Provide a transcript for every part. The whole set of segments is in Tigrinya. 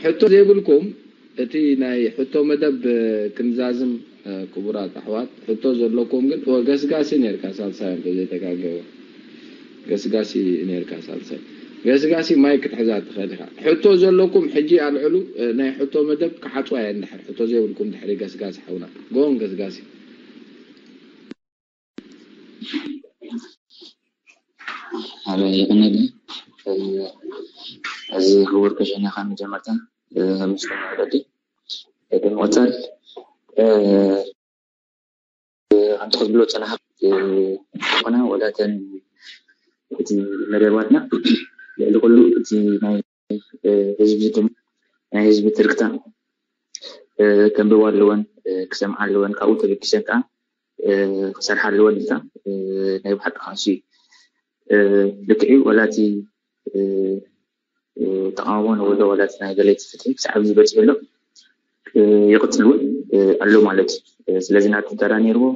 ሕቶ ዘይብልኩም እቲ ናይ ሕቶ መደብ ክንዛዝም፣ ክቡራት ኣሕዋት፣ ሕቶ ዘለኩም ግን ገስጋሲ ነርካ ሳልሳይ እንተዘይተጋገበ። ገስጋሲ ነርካ ሳልሳይ። ገስጋሲ ማይክ ክትሕዛ ትኽእል ኢኻ። ሕቶ ዘለኩም ሕጂ ኣልዕሉ። ናይ ሕቶ መደብ ክዓጽዋ እየ እንድሕር ሕቶ ዘይብልኩም ድሕሪ ገስጋሲ ሓውና። ጎን ገስጋሲ። ኣበይ ይቕንል። እዚ ክቡር ከሸኛኻ መጀመርታ ምስ ወዲ ብምቕጻል ከምቲ ክትብሎ ዝጸናሕካ ዝኾነ ወላተን እቲ መደባትና ልዕሊ ኩሉ እቲ ናይ ህዝቢ ናይ ህዝቢ ትርክታ ከንብባ ኣለወን፣ ክሰምዓ ኣለወን፣ ካብኡ ተበጊሰን ከዓ ክሰርሓ ኣለወን ኢልካ ናይ ብሓቂ ከዓሱ እዩ። ልክዕ እዩ፣ ዋላ እቲ ተቃውሞ ንብሎ ዋላ እቲ ናይ ገለይቲ ፍትሒ ክሳብ ኣብዚ በፂሑ ኣሎ፣ ይቕፅል እውን ኣሎ ማለት እዩ። ስለዚ ናቱ ተራ ነይርዎ፣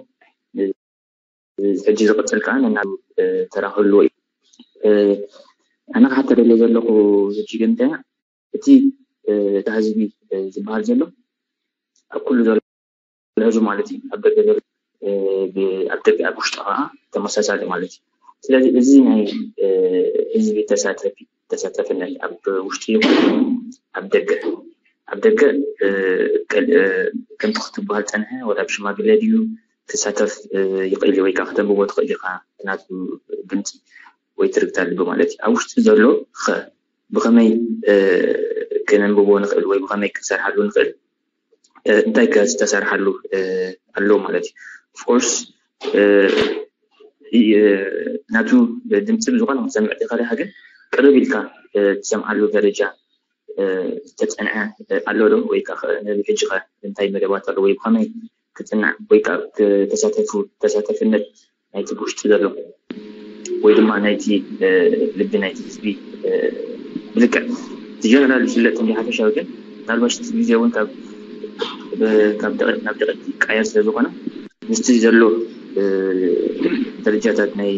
ሕጂ ዝቕፅል ከዓ ነናብ ተራ ክህልዎ እዩ። ኣነ ክሓተደለ ዘለኹ ሕጂ ግን እንታይ እቲ እታ ህዝቢ ዝበሃል ዘሎ ኣብ ኩሉ ዘሎ ህዝቢ ማለት እዩ። ኣብ ደገ ዘሎ ኣብ ደገ ኣብ ውሽጢ ከዓ ተመሳሳሊ ማለት እዩ። ስለዚ እዚ ናይ ህዝቢ ተሳተፊ ተሳተፍነት ኣብ ውሽጢ ይኹን ኣብ ደገ ኣብ ደገ ከምቲ ክትበሃል ፀንሐ ወላ ብሽማግለ ድዩ ክሳተፍ ይኽእል ወይ ከዓ ክተንብቦ ትኽእል ኢኻ ናቱ ድምፂ ወይ ትርግታ ልቢ ማለት እዩ። ኣብ ውሽጢ ዘሎ ኸ ብኸመይ ክነንብቦ ንኽእል ወይ ብኸመይ ክንሰርሓሉ ንኽእል እንታይ ከ ዝተሰርሓሉ ኣሎ ማለት እዩ። ኦፍኮርስ ናቱ ድምፂ ብዝኾነ ክትሰምዕ ትኽእል ኢኻ፣ ግን ቅርብ ኢልካ ትሰምዓሉ ደረጃ ዝተፀንዐ ኣሎ ዶ? ወይ ከዓ ሕጂ ኸ እንታይ መደባት ኣሎ ወይ ብኸመይ ክፅናዕ ወይ ከዓ ተሳተፉ ተሳተፍነት ናይቲ ብውሽጢ ዘሎ ወይ ድማ ናይቲ ልቢ ናይቲ ህዝቢ ብልክዕ እቲ ጀነራል ዝፍለጥ እንዲ ሓፈሻዊ ግን ምናልባሽ እቲ ግዜ እውን ካብ ደቂቕ ናብ ደቂቕ ይቃየር ስለ ዝኾነ ምስቲ ዘሎ ደረጃታት ናይ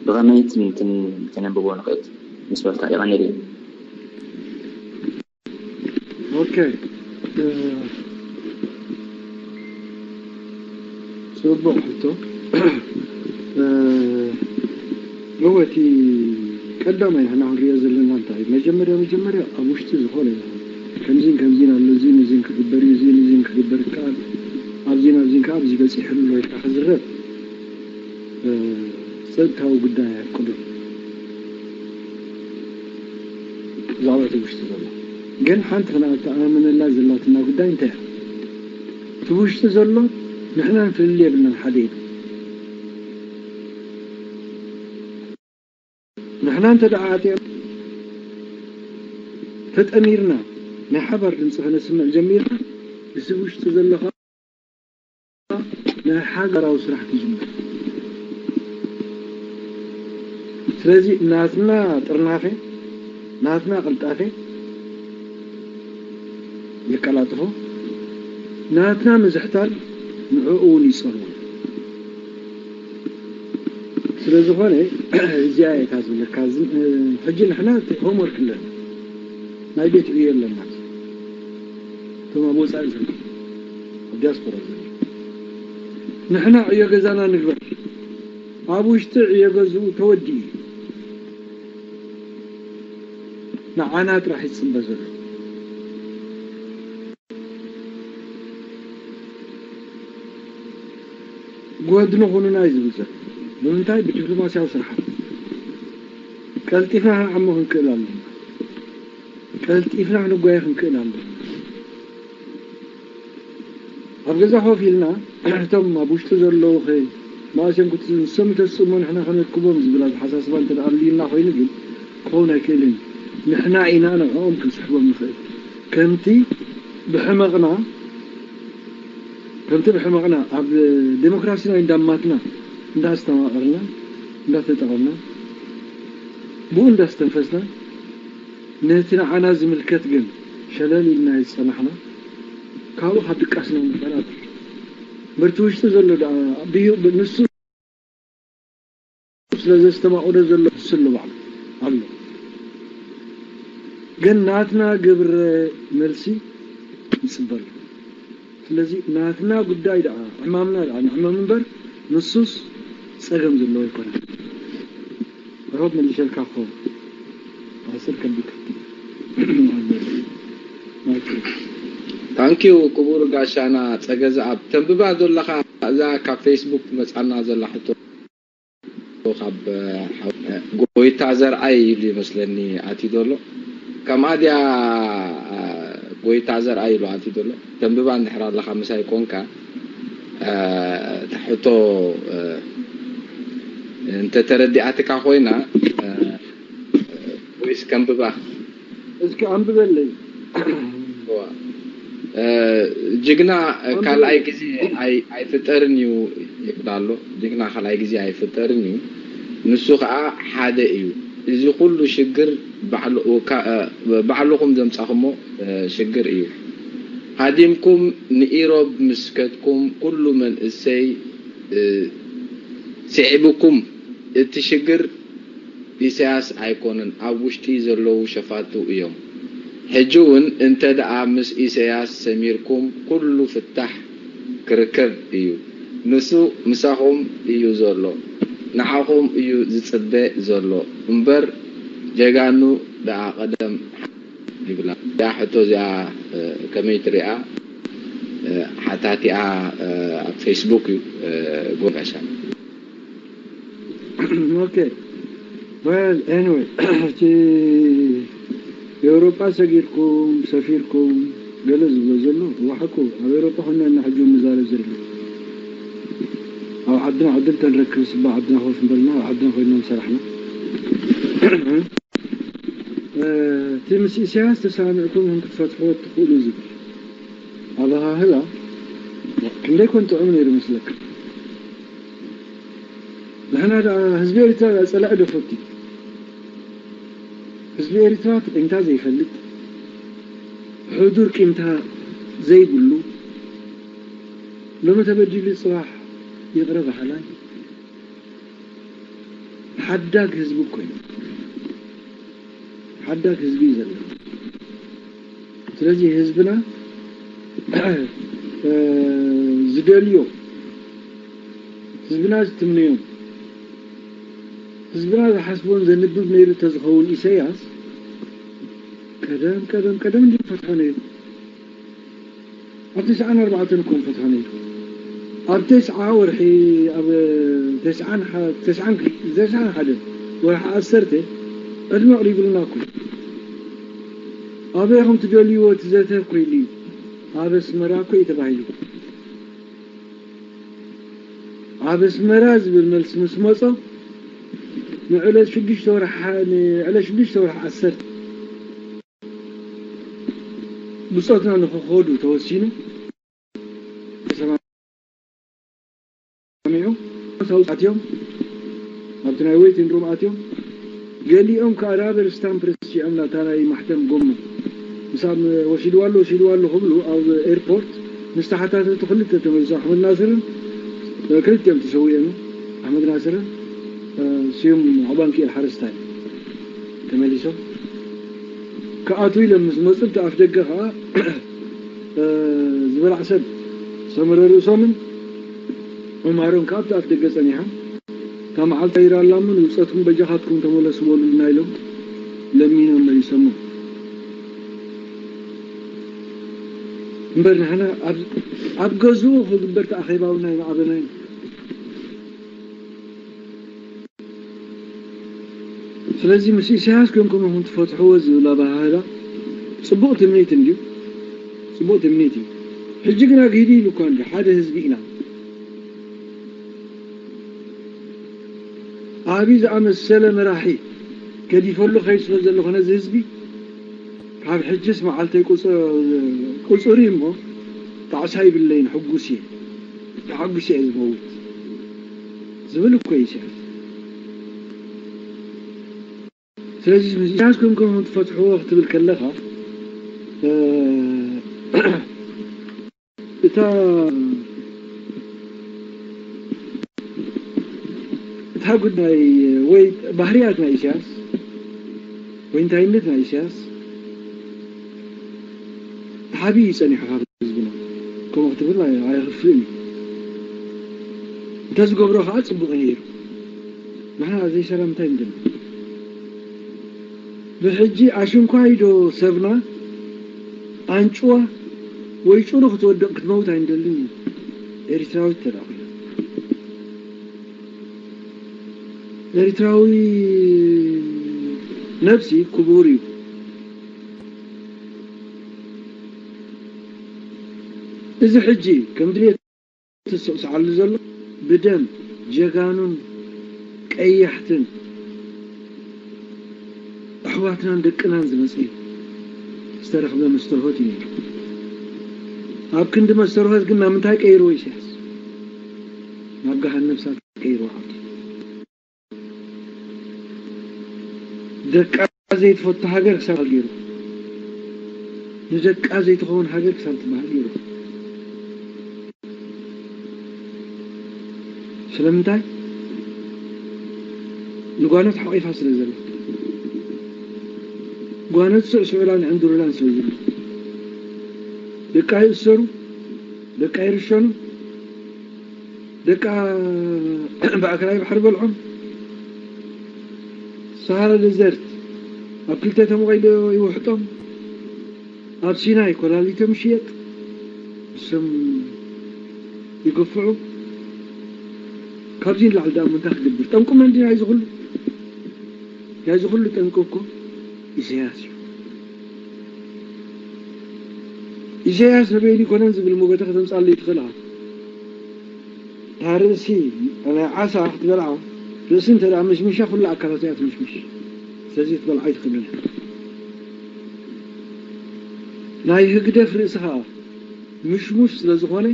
ብኸመይ ክነንብቦ ንኽእል ምስ በልካ የቐንየለይ። ኦኬ፣ ጽቡቕ ሕቶ። እወ፣ እቲ ቀዳማይ ንሕና ክንሪኦ ዘለና እንታይ መጀመርያ መጀመርያ ኣብ ውሽጢ ዝኾነ ይኹን ከምዚን ከምዚን ኣሎ፣ እዚን እዚን ክግበር እዩ፣ እዚን እዚን ክግበር ይከኣል፣ ኣብዚን ኣብዚን ከዓ ኣብዚ በፂሑ ኣሎ ኢልካ ክዝረብ ጸጥታዊ ጉዳይ ኣየፍቅዶን። ብዛዕባ እቲ ውሽጢ ዘሎ ግን ሓንቲ ክነተኣማመነላ ዘላትና ጉዳይ እንታይ እያ? እቲ ውሽጢ ዘሎ ንሕና ፍልልይ የብልናን፣ ሓደ ኢና። ንሕና እንተ ደኣ ዓጢቕና ተጠሚርና ናይ ሓባር ድምፂ ከነስምዕ ጀሚርና፣ እዚ ውሽጢ ዘሎ ከዓ ናይ ሓባራዊ ስራሕ ክጅምር። ስለዚ ናትና ጥርናፈ፣ ናትና ቅልጣፈ የቀላጥፎ፣ ናትና ምዝሕታል ንዕኡ እውን ይጸልዎ። ስለ ዝኾነ እዚኣ እየ እታ ዝብለካ። ሕጂ ንሕና ሆምወርክ ኣለና፣ ናይ ቤት ዕዮ ኣለና። እቶም ኣብ ወጻኢ ዘለዉ ኣብ ዲያስፖራ ዘለዉ ንሕና ዕዮ ገዛና ንግበር። ኣብ ውሽጢ ዕዮ ገዝኡ ተወዲኡ እዩ። ንዓና ጥራሕ ይጽበ ዘሎ። ጎድኒ ኩኑና እዩ ዝብል ዘሎ። ብምንታይ? ብዲፕሎማስያዊ ስራሓት ቀልጢፍና ክንዓሞ ክንክእል ኣለና። ቀልጢፍና ክንጓየ ክንክእል ኣለና። ኣብ ገዛ ኮፍ ኢልና እቶም ኣብ ውሽጢ ዘለዉ ከ መኣስ እዮም ክትስ-፣ ንሶም ይተስኡ እሞ ንሕና ከነርክቦም ዝብል ኣተሓሳስባ እንተ ደኣ ኣልዩና ኮይኑ ግን ክኸውን ኣይክእልን እዩ። ንሕና ኢና ንዕኦም ክንስሕቦም ንኽእል። ከምቲ ብሕመቕና ከምቲ ብሕመቕና ኣብ ዴሞክራሲ ናይ እንዳማትና እንዳስተማቐርና እንዳተጠቐምና ብኡ እንዳስተንፈስና ነቲ ንዓና ዝምልከት ግን ሸለል ኢልና ዝጸናሕና ካብኡ ካብ ድቃስና ንፈላል። በርቲ ውሽጢ ዘሎ ደኣ ብዩ ንሱ ስለ ዘስተማቕዶ ዘሎ ንሱ ኣሎ ባዕሉ ኣሎ። ግን ናትና ግብረ መልሲ ይጽበ ኣሎ። ስለዚ ናትና ጉዳይ ደኣ ዕማምና ደኣ ንዕመም እምበር ንሱስ ጸገም ዘለዎ ኣይኮነን። ሮብ መሊሸልካ ክኸውን ኣስር ከቢድ ክፍቲ ታንኪዩ ክቡር ጋሻና ጸገዘኣብ ተንብባ ዘለኻ እዛ ካብ ፌስቡክ መጻና ዘላ ሕቶ ካብ ጎይታ ዘርኣይ ኢሉ ይመስለኒ ኣትዩ ዘሎ። ከምኣ ድያ ጎይታ ዘርኣይ ኢሉ ኣትዩ ዘሎ። ተንብባ እንድሕር ኣለኻ ምሳይ ኮንካ እታ ሕቶ እንተተረዲኣትካ ኮይና ወይስ ከንብባ? እስኪ ኣንብበለይ። ጅግና ካልኣይ ግዜ ኣይፍጠርን እዩ ይብል ኣሎ። ጅግና ካልኣይ ግዜ ኣይፍጠርን እዩ። ንሱ ከዓ ሓደ እዩ። እዚ ኩሉ ሽግር ባዕልኹም ዘምፃኹሞ ሽግር እዩ። ሃዲምኩም ንኢሮብ ምስ ከድኩም ኩሉ መንእሰይ ስዒቡኩም። እቲ ሽግር ኢሳያስ ኣይኮኑን፣ ኣብ ውሽጢ ዘለዉ ሸፋቱ እዮም። ሕጂ እውን እንተ ደኣ ምስ ኢሳያስ ሰሚርኩም ኩሉ ፍታሕ ክርከብ እዩ። ንሱ ምሳኹም እዩ ዘሎ፣ ንዓኹም እዩ ዝጽበ ዘሎ እምበር ጀጋኑ ደኣ ቀደም ይብላ። እዛ ሕቶ እዚኣ ከመይ ትሪኣ? ሓታቲኣ ኣብ ፌስቡክ እዩ ጎጋሻ። Okay. Well, anyway, እቲ ኤውሮጳ ሰጊርኩም ሰፊርኩም ገለ ዝብሎ ዘሎ እዋ ሓቁ ኣብ ኤውሮጳ ኮይና እና ሕጂ ንዛረብ ዘለና ኣብ ዓድና ዕድል ተንረክብ ስባ ዓድና ኮፍ እንበልና ኣብ ዓድና ኮይና ንሰራሕና እቲ ምስ ኢሳያስ ተሳሚዕኩም ከም ክትፈትሕዎ ትኽእሉ ዝብል ኣበሃህላ ክንደይ ኮን ጥዑም ነይሩ መስለካ? ንሕና ደኣ ህዝቢ ኤርትራ ደኣ ጸላኢ ዶ ፈቱ? ህዝቢ ኤርትራ ትቕንታ ዘይፈልጥ፣ ሕዱር ቂምታ ዘይብሉ፣ ሎሚ ተበዲሉ ጽባሕ ይቕረ በሃላይ ሓዳግ ህዝቢ እኮ እዩ። ሓዳግ ህዝቢ እዩ ዘሎ። ስለዚ ህዝብና ዝደልዮ ህዝብና ዝትምነዮም ህዝብና ዝሓስቦን ዘንብብ ነይሩ እንተዝኸውን ኢሳያስ ቀደም ቀደም ቀደም እንዲ ፈትሖ ነይሩ። ኣብ ተስዓን ኣርባዕተን እኮ ፈትሖ ነይሩ። ኣብ ተስዓ ወርሒ ኣብ ተስዓን ተስዓን ተስዓን ሓደ ወርሒ ዓሰርተ ዕድመ ኣቕሪብልና እኮ ኣበይ ከም ትደልይዎ እቲ ዘተ እኮ ኢሉ እዩ። ኣብ ኣስመራ እኮ እዩ ተባሂሉ። ኣብ ኣስመራ ዝብል መልሲ ምስ መጾ ንዕለት ሽዱሽተ ወርሒ ንዕለት ሽዱሽተ ወርሒ ዓሰርተ ብጾትና ንኽኸዱ ተወሲኑ ተሰማሚዑ ኣትዮም ኣብቲ ናይ ዌይቲንግ ሩም ኣትዮም ገሊኦም ከዓ ራበር ስታምፕ ርሲዖም ናታ ናይ ማሕተም ጎማ ምሳብ ወሲድዋ ኣሎ ወሲድዋ ኣሎ ክብሉ ኣብ ኤርፖርት ምስ ተሓታተልቲ ክልተ ተመልሱ ኣሕመድ ናስርን ክልቲኦም ተሰዊኦም ኣሕመድ ናስርን ስዩም ዓባንኪኤል ሓረስታይ ተመሊሶም ክኣትዉ ኢሎም ምስ መፁ እቲ ኣፍ ደገ ከዓ ዝበላዕ ሰብ ሰመረ ርእሶምን ዑማሮም ከዓ ኣብቲ ኣፍ ደገ ፀኒሖም እታ መዓልቲ ይራላ እሞ ንብፀትኩም በጃኻትኩም ተመለሱ በሉልና ኢሎም ለሚኖም መሊሶሞ እምበር ንሕና ኣብ ገዝኡ ክግበር ተኣኼባውና ይመዓበናይ ስለዚ ምስ ኢሳያስ ኮንኩም ኢኹም ትፈትሕዎ ዝብል ኣበሃህላ ጽቡቕ ትምኒት እንድዩ፣ ጽቡቕ ትምኒት እዩ። ሕጂ ግና ግዲ ኢሉ እኳ እንዲ ሓደ ህዝቢ ኢና። ኣብይ ዝኣመሰለ መራሒ ገዲፈሉ ከይድ ስለ ዘለኹ ነዚ ህዝቢ ካብ ሕጅስ መዓልተይ ቁጽ- ቁጽር እዩ እሞ ጣዕሳ ይብለይን ሕጉስ እየ ተሓጉስ እየ ዝመውት ዝብል እኮ እዩ ኢሳያስ። ስለዚ ምስ ኢሳያስ ኮንኩም ትፈትሕዎ ክትብል ከለኻ እታ እታ ጉዳይ ወይ ባህርያት ናይ ኢሳያስ ወይ እንታይነት ናይ ኢሳያስ ዓብዪ እዩ ጸኒሑ ካብ ህዝብና። ከምኡ ክትብል ኣይ- ኣየኽፍእን እዩ። እንተዝገብሮ ከዓ ጽቡቕ እዩ ነይሩ። ንሕና ዘይሰላም እንታይ ንደሊ? ብሕጂ ኣሽንኳይ ዶ ሰብና ኣንጭዋ ወይ ጭሩ ክትወድቕ ክትመውት ኣይንደልን እዩ። ኤርትራዊ ተዳ ኮይና ኤርትራዊ ነብሲ ክቡር እዩ። እዚ ሕጂ ከም ድሌት ዝስዕስዓሉ ዘሎ ብደም ጀጋኑን ቀያሕትን ኣሕዋትናን ደቅናን ዝመጽእ ዝተረኽበ መስተርሆት እዩ ነይሩ። ኣብ ክንዲ መስተርሆት ግን ናብ ምንታይ ቀይርዎ ኢሳያስ? ናብ ገሃነም እሳት ቀይርዎ ዓዲ። ደቃ ዘይትፈቱ ሃገር ክሳብ ገይሩ፣ ንደቃ ዘይትኸውን ሃገር ክሳብ ትበሃል ገይሩ። ስለምንታይ? ንጓኖት ሓቂፋ ስለ ዘላ። ጓኖት ስዕስዑላን ዕንድሩላን ስለ ዘላ። ደቃ ይእሰሩ፣ ደቃ ይርሸኑ፣ ደቃ ብኣክራይ ባሕሪ በልዖም። ሰሃራ ደዘርት ኣብ ክልተ ተመቒሉ ይውሕጦም። ኣብ ሲናይ ኮላሊቶም ይሽየጥ። እሶም ይግፍዑ። ካብዚ ንላዕሊ ደኣ እንታይ ክገብር? ጠንቁ መን ድዩ ናይዚ ኩሉ? ናይዚ ኩሉ ጠንቁ እኮ ኢሳያስ እዩ። ኢሳያስ ንበይኑ ይኮነን ዝብል መጎተ ከተምጻለይ ትኽእል ኢኻ። እታ ርእሲ ናይ ዓሳ ክትበልዓ፣ ርእሲ እንተ ደኣ ምሽምሻ ኩሉ ኣካላት እያ ትምሽምሽ። ስለዚ ክትበልዓ ኣይትኽእልን። ናይ ህግደፍ ርእሲ ኸኣ ምሽሙሽ ስለ ዝኾነ፣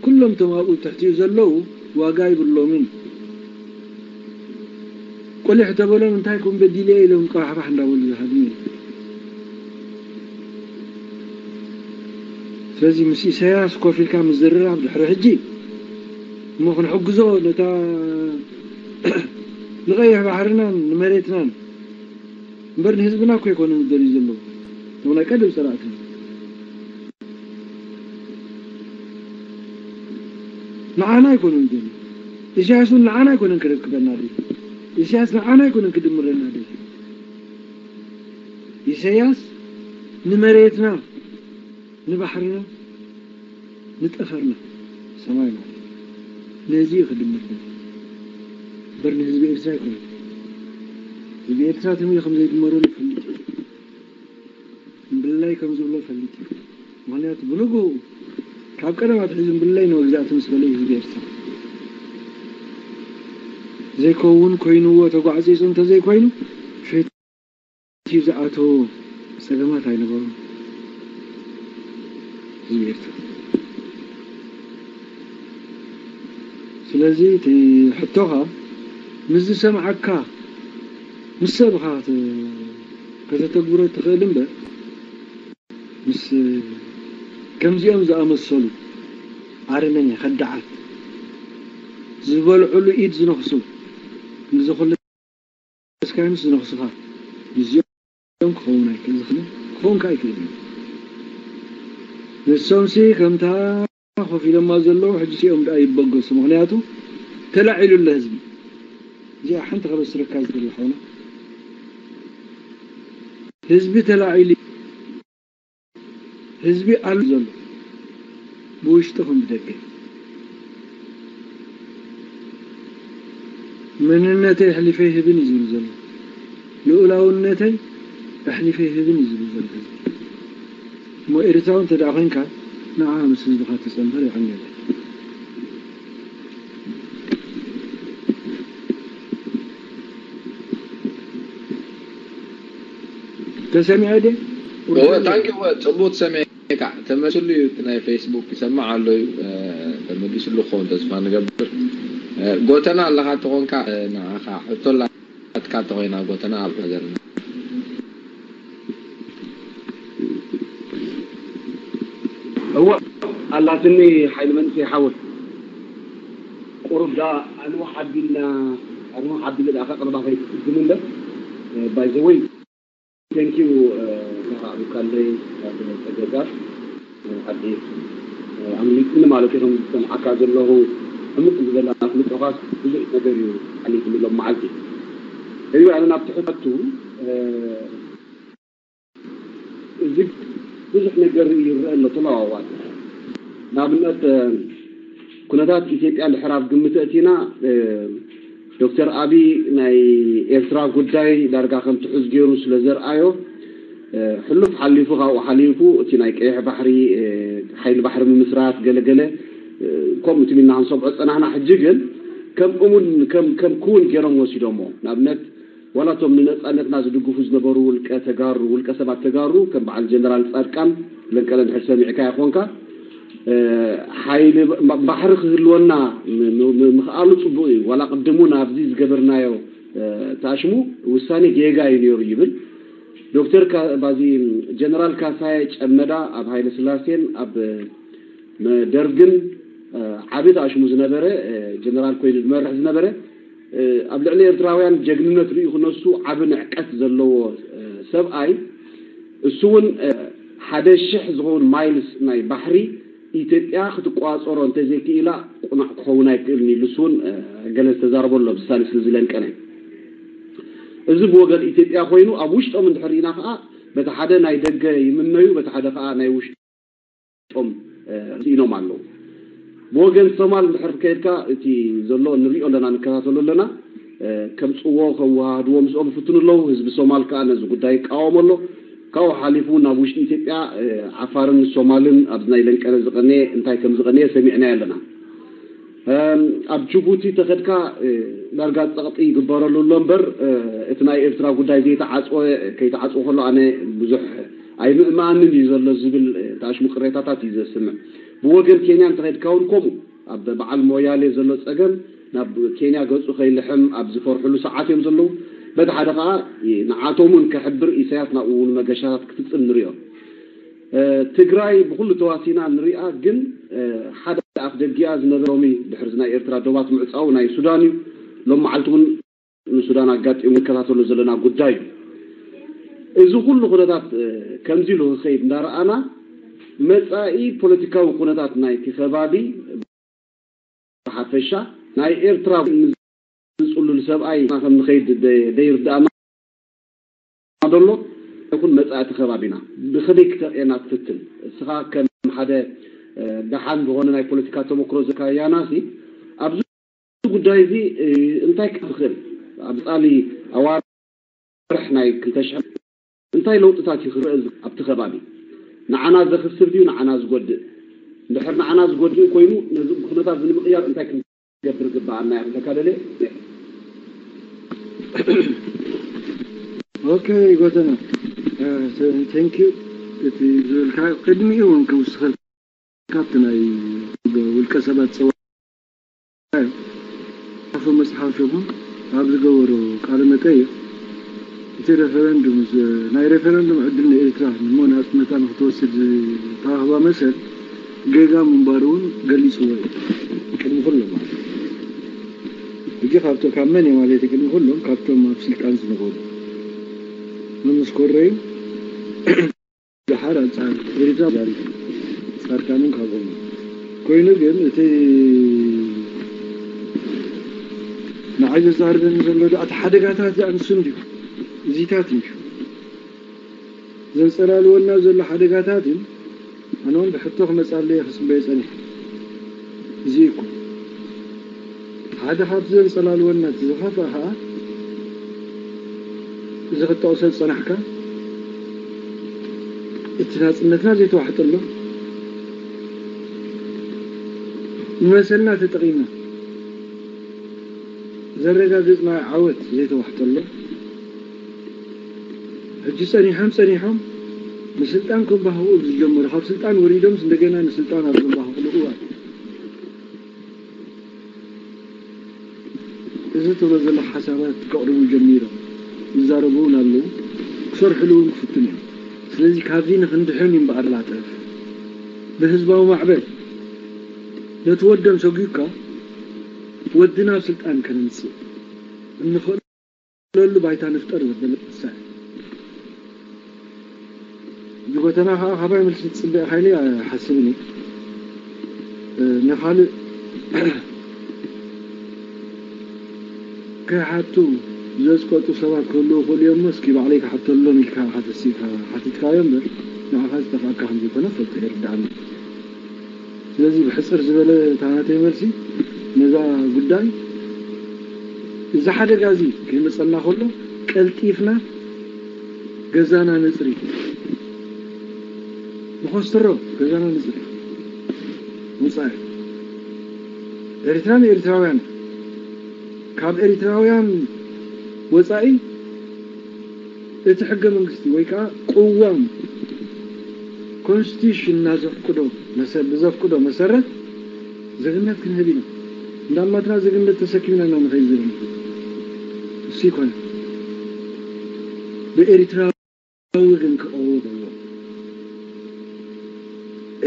ኩሎም እቶም ኣብኡ ትሕቲኡ ዘለዉ ዋጋ ይብሎምን። ቁሊሕ ተበሎም እንታይ ኮን በዲለ ኢሎም ቃሕባሕ እንዳበሉ ዝሃድሙ እዮም። ስለዚ ምስ ኢሳያስ ኮፍ ኢልካ ምዝርራብ ድሕሪ ሕጂ እሞ ክንሕግዞ ነታ ንቐይሕ ባሕርናን ንመሬትናን እምበር ንህዝብና እኮ ኣይኮነን ዝደልዩ ዘለዉ። እቶም ናይ ቀደም ጸላእትና ንዓና ኣይኮነን ዝደልዩ። ኢሳያስ እውን ንዓና ኣይኮነን ክረክበና ደልዩ። ኢሳያስ ንዓና ኣይኮነን ክድምረና ደልዩ። ኢሳያስ ንመሬትና፣ ንባሕርና፣ ንጠፈርና፣ ሰማይ ማለት ነዚ እዩ ክድምር ደልዩ። እምበር ንህዝቢ ኤርትራ ኣይኮነን። ህዝቢ ኤርትራ ተመይ ከም ዘይድመረሉ ይፈልጥ እዩ። እምብላይ ከም ዝብሎ ፈልጥ እዩ። ምኽንያቱ ብንግኡ ካብ ቀደም ኣትሒዙ እምብላይ ንመግዛእቲ ምስ በለ እዩ ህዝቢ ኤርትራ። ዘይከውን ኮይንዎ ተጓዕጺጹ እንተዘይኮይኑ ሸይቱ ዝኣተዎ ጸገማት ኣይነበሩን ህዝቢ ኤርትራ። ስለዚ እቲ ሕቶኻ ምስ ዝሰምዓካ ምስ ሰብ ኢኻ ከተ- ከተተግብሮ ትኽእል እምበር ምስ ከምዚኦም ዝኣመሰሉ ኣረመኔ ከዳዓት ዝበልዕሉ ኢድ ዝነኽሱ ንዚ ኩሉ ስካይምስ ዝነኽሱኻ ምስዚኦም ክኸውን ኣይክእል ዝኽእል ክኸውን ከኣ ኣይክእል እዩ። ንሶምሲ ከምታ ኮፍ ኢሎማ ዘለዉ ሕጂ ሲኦም ደኣ ይበገሱ። ምኽንያቱ ተላዒሉ ኣሎ ህዝቢ። እዚኣ ሓንቲ ከበስረካ ዝደሊ ሓውና ህዝቢ ተላዒሉ ህዝቢ ኣሎ ዘሎ ብውሽጢ ከም ብደገ መንነተይ ኣሕሊፈ ይህብን እዩ ዝብል ዘሎ። ልኡላውነተይ ኣሕሊፈ ይህብን እዩ ዝብል ዘሎ ህዝቢ። እሞ ኤርትራዊ እንተ ደኣ ኮይንካ ንዓ ምስ ህዝብኻ ተጸንበር የቐንየለይ። ተሰሚዐ ድየ? እወ ታንኪ እወ ጽቡቅ ሰሚዕካ ተመልስሉ እዩ። እቲ ናይ ፌስቡክ ይሰማዕ ኣሎ እዩ። ተመሊስሉ ክኸውን ተስፋ ንገብር። ጎተና ኣለኻ ተኾንካ ንዓኻ ሕቶ ኣላትካ ተኾይና ጎተና ኣብ ነገርና። እወ ኣላትኒ ሓይሊ መንእሰይ ሓወይ። ቁሩብ ደኣ ኣንውሕ ኣቢልና ኣንውሕ ኣቢለ ደኣ ከቕርባ ከይትጽግም እምበር ባይዘወይ Thank you. ተኻዕብካለይ። ጸገጋር ሓቂ ኣምሊጥኒ ማለት እዮም። ዝሰምዓካ ዘለኹ ዕሙቕ ዝበለ ኣፍልጦኻስ ብዙሕ ነገር እዩ ሓሊፉ ኢሎም መዓልቲ እዩ። ኣነ ናብ ትሕተቱ እዚ ብዙሕ ነገር ይረአ ኣሎ ተለዋዋጥ። ንኣብነት ኩነታት ኢትዮጵያ ድሕር ኣብ ግምት እቲና ዶክተር ኣቢ ናይ ኤርትራ ጉዳይ ዳርጋ ከም ትሑዝ ገይሩ ስለ ዘርኣዮ ሕሉፍ ሓሊፉ ካብኡ ሓሊፉ እቲ ናይ ቀይሕ ባሕሪ ሓይሊ ባሕሪ ምምስራት ገለገለ ከምኡ ትም ኢልና ክንሰብዖ ዝፀናሕና። ሕጂ ግን ከም እሙን ከም ክውን ገይሮም ወሲዶሞ። ንኣብነት ዋላ እቶም ንነፃነትና ዝድግፉ ዝነበሩ ውልቀ ተጋሩ ውልቀ ሰባት ተጋሩ ከም በዓል ጀነራል ፃድቃን ለንቀለ ድሕር ሰሚዕካ ይኾንካ ሓይሊ ባሕሪ ክህልወና ምኽኣሉ ፅቡቅ እዩ። ዋላ ቅድሙ ናብዚ ዝገበርናዮ ተኣሽሙ ውሳኔ ጌጋ እዩ ነይሩ ይብል። ዶክተር ባዚ ጀነራል ካሳየ ጨመዳ ኣብ ሃይለ ስላሴን ኣብ ደርግን ዓቢ ተኣሽሙ ዝነበረ ጀነራል ኮይኑ ዝመርሕ ዝነበረ ኣብ ልዕሊ ኤርትራውያን ጀግንነት ርእዩ ክነሱ ዓቢ ንዕቀት ዘለዎ ሰብኣይ እሱ እውን ሓደ ሽሕ ዝኸውን ማይልስ ናይ ባሕሪ ኢትዮጵያ ክትቋፀሮ እንተዘይክኢላ ቁኑዕ ክኸውን ኣይክእልን ኢሉ እሱ እውን ገለ ዝተዛረቦ ኣሎ ብሳልስ እዚ ለንቀነ። እዚ ብወገን ኢትዮጵያ ኮይኑ ኣብ ውሽጦም እንድሕር ኢና ከዓ በቲ ሓደ ናይ ደገ ይምነዩ በቲ ሓደ ከዓ ናይ ውሽጦም ስኢኖም ኣለዉ። ብወገን ሶማል እንድሕር ከይድካ እቲ ዘሎ ንሪኦ ኣለና ንከታተሎ ኣለና ከምፅዎ ከወሃድዎ ምስኦም ይፍትኑ ኣለዉ። ህዝቢ ሶማል ከዓ ነዚ ጉዳይ ይቃወሞ ኣሎ። ካብኡ ሓሊፉ ናብ ውሽጢ ኢትዮጵያ ዓፋርን ሶማልን ኣብዚ ናይ ለንቀነ ዝቀነየ እንታይ ከም ዝቀነየ ሰሚዕናዮ ኣለና። ኣብ ጅቡቲ ተኸድካ ዳርጋ ፀቕጢ ይግበረሉ ኣሎ እምበር እቲ ናይ ኤርትራ ጉዳይ ዘይተዓፅወ ከይተዓፅወ ከሎ ኣነ ብዙሕ ኣይምእመኣንን እዩ ዘሎ ዝብል ተኣሽሙ ቅሬታታት እዩ ዘስምዕ። ብወገን ኬንያ እንተኸድካ እውን ከምኡ ኣብ በዓል ሞያሌ ዘሎ ፀገም ናብ ኬንያ ገፁ ከይልሕም ኣብ ዝፈርሕሉ ሰዓት እዮም ዘለዉ። በቲ ሓደ ከዓ ንዓቶም እውን ከሕብር ኢሳያስ ናብኡ እውን መገሻታት ክፍፅም ንሪኦ። ትግራይ ብኩሉ ተዋሲና ንሪኣ ግን ሓደ ኣፍ ደጊኣ ዝነበረ ሎሚ ድሕሪ ናይ ኤርትራ ዶባት ምዕፃው ናይ ሱዳን እዩ። ሎም መዓልቲ እውን ንሱዳን ኣጋጢሙ ንከታተሎ ዘለና ጉዳይ እዩ። እዚ ኩሉ ኩነታት ከምዚ ኢሉ ክኸይድ እንዳረኣና መፃኢ ፖለቲካዊ ኩነታት ናይቲ ከባቢ ብሓፈሻ ናይ ኤርትራ ዝጽሉል ሰብኣይ ከም ንኸይድ ደይርድኣና ደሎ ይኹን መጻእቲ ከባቢና ብኸመይ ክተርእየና ትፍትን? እስኻ ከም ሓደ ደሓን ዝኾነ ናይ ፖለቲካ ተመክሮ ዘካያናሲ ኣብዚ ጉዳይ እዚ እንታይ ክትኽእል ኣብ ጻሊ ኣዋርሕ ናይ ክልተ ሽሕ እንታይ ለውጥታት እዩ ክረአ ኣብቲ ከባቢ? ንዓና ዘኽስብ ድዩ ንዓና ዝጎድእ? እንድሕር ንዓና ዝጎድእ ኮይኑ ነዚ ኩነታት እዚ ንምቕያር እንታይ ክንገብር ግብኣና እያ ክብለካ ደልየ። ኦኬ ጎተና፣ thank you። እቲ ዝበልካ ቅድሚኡ እውን ክውስኸል ካብቲ ናይ ውልቀ ሰባት ፀዋ ሓፉ መፅሓፍ ሸኹ ኣብ ዝገበሮ ቃለ መጠይቕ እቲ ሬፈረንዱም ናይ ሬፈረንዱም ዕድል ንኤርትራ ንሞ ናፅነታ ንክትወስድ ዝተዋህባ መሰል ጌጋ ምንባሩ እውን ገሊፅዎ እዩ። ቅድሚ ኩሎም ማለት እዩ። ሕጂ ካብቶ ካብ መን እየ ማለት እዩ ቅድሚ ኩሎም ካብቶም ኣብ ስልጣን ዝነበሩ መምስኮረዩ ደሓር ኣንጻር ኤርትራ ዛሪብ ጻድቃንን ካብኦም ኮይኑ ግን እቲ ንዓይ ዘዛርበኒ ዘሎ ዶ እቲ ሓደጋታት ዝኣንሱ እንድዩ እዚታት እንድዩ ዘንጸላልወና ዘሎ ሓደጋታትን ኣነ እውን ብሕቶ ክመጻለየ ክጽበየ ጸኒሐ እዚ እኮ ሓደ ካብቲ ዘንጸላልወና እቲ ዝኸፍኣ ኸዓ እዚ ክትጠቕሶ ዝጸናሕካ እቲ ናጽነትና ዘይተዋሕጠሎም ንመሰልና ተጠቒምና ዘረጋገጽናዮ ዓወት ዘይተዋሕጠሎም ሕጂ ጸኒሖም ጸኒሖም ንስልጣን ክባህቑ ዝጀመሩ ካብ ስልጣን ወሪዶምስ እንደገና ንስልጣን ኣብ ዘባህቑሉ እዋን እዚ ትብሎ ዘለኻ ሓሳባት ከቕርቡ ጀሚሮም ይዛረቡ እውን ኣለዉ ክሰርሕሉ እውን ክፍትኑ እዮም። ስለዚ ካብዚ ንክንድሕን እዩ እምበኣር ላጠፍ ብህዝባዊ ማዕበል ነቲ ወደም ሰጒግካ ወድና ኣብ ስልጣን ከነምጽእ እንኽእለሉ ባይታ ንፍጠር ዘበለ ቅሳ እዩ። እዚ ጎተና ከዓ ካባይ መልሲ ትፅበ ኢኻ ኢለ ኣይሓስብን እየ። እ፣ ንኻልእ ከይሓቱ ዘፅቀጡ ሰባት ክህልዉ ይኽእሉ እዮም እሞ፣ እስኪ ባዕለይ ክሓተሎም ኢልካ ኢኻ ተሲእካ ሓቲትካዮ እምበር፣ ንዓኻ ዝጠፍኣካ ከም ዘይኮነ ፈልጦ እየ፣ ይርድኣኒ። ስለዚ ብሕፅር ዝበለ እታ ናተይ መልሲ ነዛ ጉዳይ፣ እዚ ሓደጋ እዚ ከይመፀና ከሎ ቀልጢፍና ገዛና ነፅሪ። ንኾስትሮ ገዛና ነፅሪ። ወፃኢ ኤርትራ ንኤርትራውያን፣ ካብ ኤርትራውያን ወፃኢ እቲ ሕገ መንግስቲ ወይ ከዓ ቅዋም፣ ኮንስቲቱሽንና ዘፍቅዶ መሰ-፣ ብዘፍቅዶ መሰረት ዜግነት ክንህብ ኢና። እንዳማትና ዜግነት ተሰኪምና ኢና ንኸይድ ዘለና። እሱ ይኮነ። ብኤርትራዊ ግን ክቐውም ኣለዎ።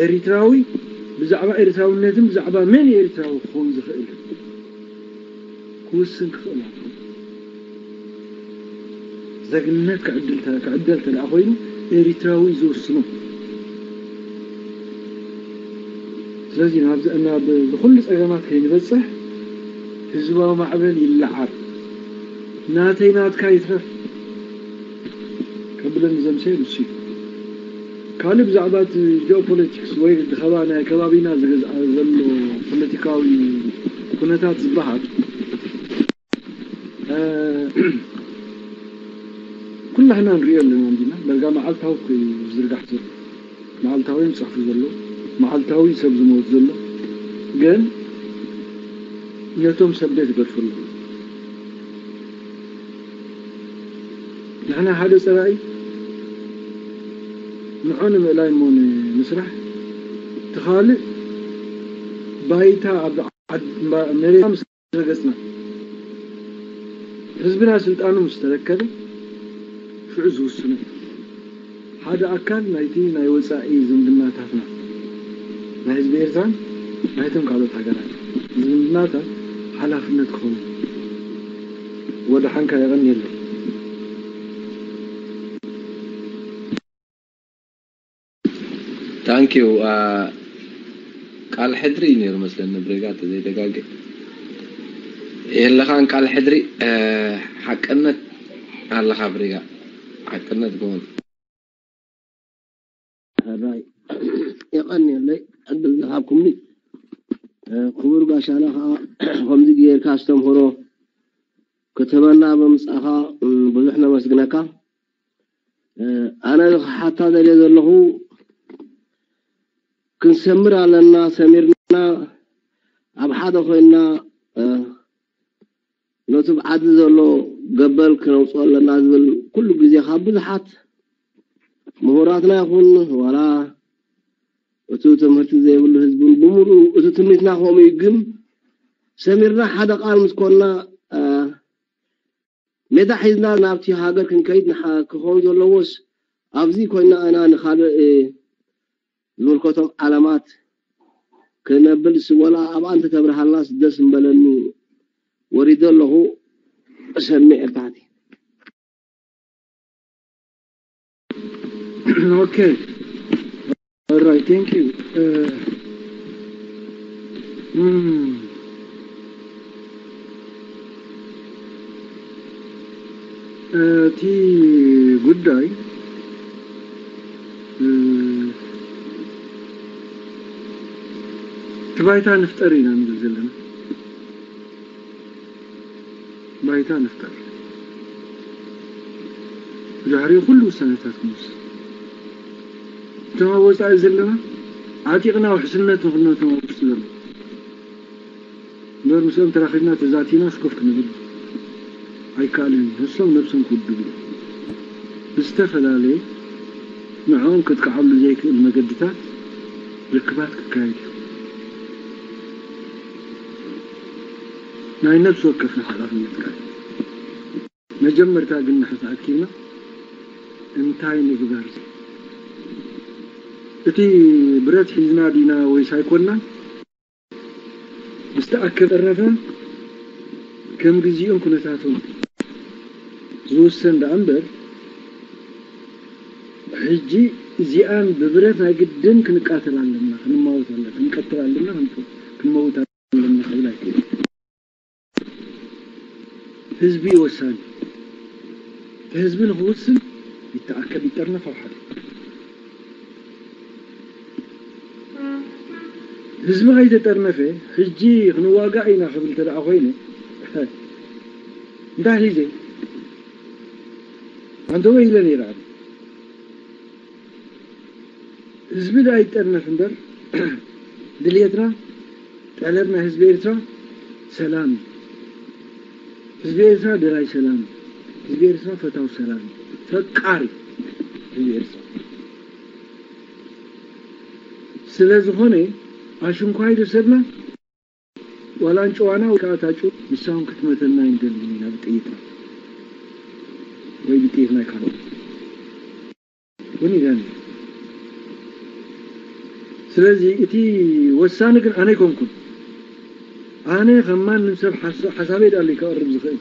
ኤርትራዊ ብዛዕባ ኤርትራውነትን ብዛዕባ መን ኤርትራዊ ክኸውን ዝኽእል ክውስን ክኽእል ኣለዎ። ዜግነት ክዕድል ተ-፣ ክዕደል ተደኣ ኮይኑ ኤርትራዊ ዝውስኖ። ስለዚ ናብዚ፣ ናብ፣ ብኩሉ ጸገማት ከይንበጽሕ ህዝባዊ ማዕበል ይለዓል። ናተይ ናትካ ይትረፍ ከብለኒ ዘምሰየ ንሱ እዩ። ካልእ ብዛዕባ እቲ ጂኦፖለቲክስ ወይ ከባ-፣ ናይ ከባቢና ዝገዝኣ ዘሎ ፖለቲካዊ ኩነታት ዝበሃል፣ እ፣ ኩላህና ንሪኦ ኣለና እንዲና። ዳርጋ መዓልታዊ እኮ እዩ ዝዝርጋሕ ዘሎ። መዓልታዊ እዩ ዝጽሕፉ ዘሎ። መዓልታዊ ሰብ ዝሞት ዘሎ። ግን ነቶም ሰብ ቤት ይገድፉ ኣለዉ። ንሕና ሓደ ጸላኢ ንዑ ንምእላይ እሞ ን-፣ ንስራሕ። እቲ ካልእ ባይታ ኣብ ዓድ-፣ እምባ-፣ መሬትና ምስ ረገጽና፣ ህዝብና ስልጣኑ ምስ ተረከበ፣ ሽዑ ዝውስኑ ሓደ ኣካል ናይቲ ናይ ወጻኢ ዝምድናታትና፣ ናይ ህዝቢ ኤርትራን ናይቶም ካልኦት ሃገራት ዝምድናታት ሓላፍነት ክኸውን። ወደሓንካ የቐንየለይ። ታንኪዩ። ቃል ሕድሪ እዩ ነይሩ መስለኒ ብሬጋ፣ ተዘይተጋገ የለኻን ቃል ሕድሪ። እ፣ ሓቅነት ኣለኻ ብሬጋ፣ ሓቅነት ግውን። ሕራይ የቐንየለይ ዕድል ዝሃብኩምኒ። እ፣ ክቡር ጋሻና ከዓ ከምዚ ጌርካ ኣስተምህሮ ክትህበና ብምምፃእኻ፣ እ፣ ብዙሕ ነመስግነካ። እ፣ ኣነ ክሓታ ደልየ ዘለኹ፣ ክንሰምር ኣለና፣ ሰሚርና ኣብ ሓደ ኮይንና፣ እ፣ ነቲ ኣብ ዓዲ ዘሎ ገበል ክነውፅኦ ኣለና ዝብል ኩሉ ግዜ ካብ ብዙሓት ምሁራትና ይኹን ዋላ እቲ ትምህርቲ ዘይብሉ ህዝቢ እውን ብምሉኡ እቲ ትምኒትና ከምኡ እዩ። ግን ሰሚርና ሓደ ቃል ምስ ኮንና፣ እ፣ ሜዳ ሒዝና ናብቲ ሃገር ክንከይድ ንሓ-፣ ክኸውን ዘለዎስ ኣብዚ ኮይና ኢና ንኻልእ፣ እ፣ ዝምልከቶም ዓለማት ክነብልስ ወላ ኣብኣ እንተተብርሃልናስ ደስ ምበለኒ። ወሪደ ኣለኹ ሰሚዕ ኣብ ታሕቲ። Okay. All right, thank you. Uh, mm, እቲ ጉዳይ፣ እ፣ እቲ ባይታ ንፍጠር ኢና ንብል ዘለና። ባይታ ንፍጠር። ብድሕሪኡ ኩሉ ውሳነታት ክንወስድ። እቶም ኣብ ወጻኢ ዘለና ዓጢቕና ውሕስነት ንኹን ነቶም ኣብ ውሽጢ ዘለዉ። እምበር ምስኦም ተራኺብና ተዛቲናስ ኮፍ ክንብል ኣይከኣልን እዩ። ንሶም ነብሶም ክውድቡ እዮም። ብዝተፈላለየ ንዕኦም ከጥቅዓሉ ዘይክእል መገድታት ርክባት ክካየድ እዩ። ናይ ነብሲ ወከፍና ሓላፍነት ከኣ እዩ። መጀመርታ ግን ንሕና ተኣኪብና እንታይ ንግበር? እቲ ብረት ሒዝና ዲና ወይስ ኣይኮንናን? ምስ ተኣከበ ተረፈ ከም ግዚኡን ኩነታቱን ዝውሰን ደኣ እምበር፣ ሕጂ እዚኣን ብብረት ናይ ግድን ክንቃተል ኣለና፣ ክንማወት ኣለና፣ ክንቀትል ኣለና፣ ክንመውት ኣለና ክብል ኣይክእልን። ህዝቢ እዩ ወሳኒ። ህዝቢ ንክውስን ይተኣከብ፣ ይጠርነፍ ኣብ ሓደ። ህዝቢ ከይተጠርነፈ ሕጂ ክንዋጋእ ኢና ክብል እንተ ደኣ ኮይነ እንታይ ሒዘ ኣንተወ ኢለ ነይረ። ህዝቢ ደኣ ይጠርነፍ እምበር ድልየትና፣ ጠለብ ናይ ህዝቢ ኤርትራ ሰላም እዩ። ህዝቢ ኤርትራ ደላይ ሰላም እዩ። ህዝቢ ኤርትራ ፈታው ሰላም እዩ። ፈቃሪ ህዝቢ ኤርትራ ስለ ዝኾነ ኣሽንኳይ ዶ ሰብና ዋላ ኣንጭዋና ወይ ከዓ ታጩ ንሳውን ክትመተልና ኣይንደልን ኢና ብጥይትና ወይ ብጥይት ናይ ካልኦት እውን ይደን። ስለዚ እቲ ወሳኒ ግን ኣነ ኣይኮንኩን። ኣነ ከም ማንም ሰብ ሓሳበይ ዳለይ ከቕርብ ዝኽእል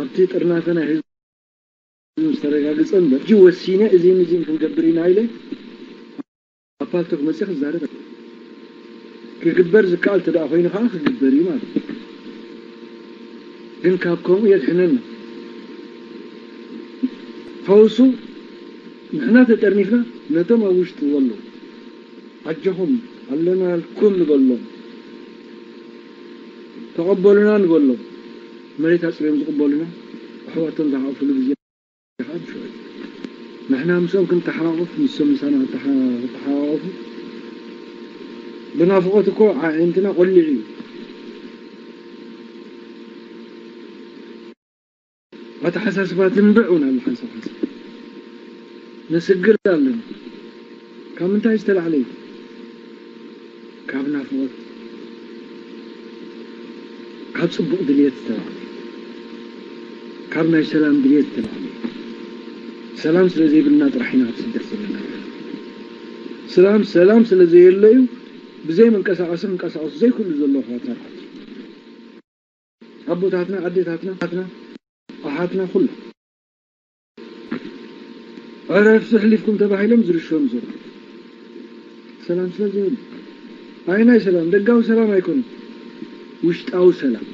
ኣብቲ ጥርናፈ ናይ ህዝቢ ምስ ተረጋግጸ እምበር ሕጂ ወሲነ እዚን እዚን ክንገብር ኢና ኢለ ኣብ ፓልቶክ መፅእ ክዛረብ ክግበር ዝከኣል እንተ ደኣ ኮይኑ ከዓ ክግበር እዩ ማለት እዩ። ግን ካብ ከምኡ የድሕነና። ፈውሱ ንሕና ተጠርኒፍና ነቶም ኣብ ውሽጢ ዘለዉ ኣጆኹም ኣለናልኩም ንበሎም፣ ተቐበሉና ንበሎም። መሬት ኣፅርዮም ዝቕበሉና ኣሕዋቶም ዝሓቑፍሉ ግዜ ንሕና ምስኦም ክንተሓቋቆፍ ንሶም ምሳና ክተሓቋቆፉ ብናፍቆት እኮ ኣዒንትና ቆሊዑ እዩ። ኣተሓሳስባ ትንብዕ እውን ኣሎ ሓንሳብ ሓንሳብ ነስግር ኣለና። ካብ ምንታይ ዝተላዕለ እዩ? ካብ ናፍቆት፣ ካብ ጽቡቕ ድልየት ዝተላዕለ፣ ካብ ናይ ሰላም ድልየት ዝተላዕለ። ሰላም ስለ ዘይብልና ጥራሕ ኢና ኣብ ስደት ዘለና። ሰላም ሰላም ስለ ዘየሎ እዩ ብዘይ መንቀሳቐሲ ክንቀሳቐሱ ዘይክእሉ ዘለዉ ኣሕዋትና ኣሓትና ኣቦታትና ኣዴታትና ኣሓትና ኣሓትና ኩሉ ዕረፍ ስሕሊፍኩም ተባሂሎም ዝርሸኑ ዘለዉ ሰላም ስለ ዘይብሉ። ኣየናይ ሰላም? ደጋዊ ሰላም ኣይኮነን፣ ውሽጣዊ ሰላም፣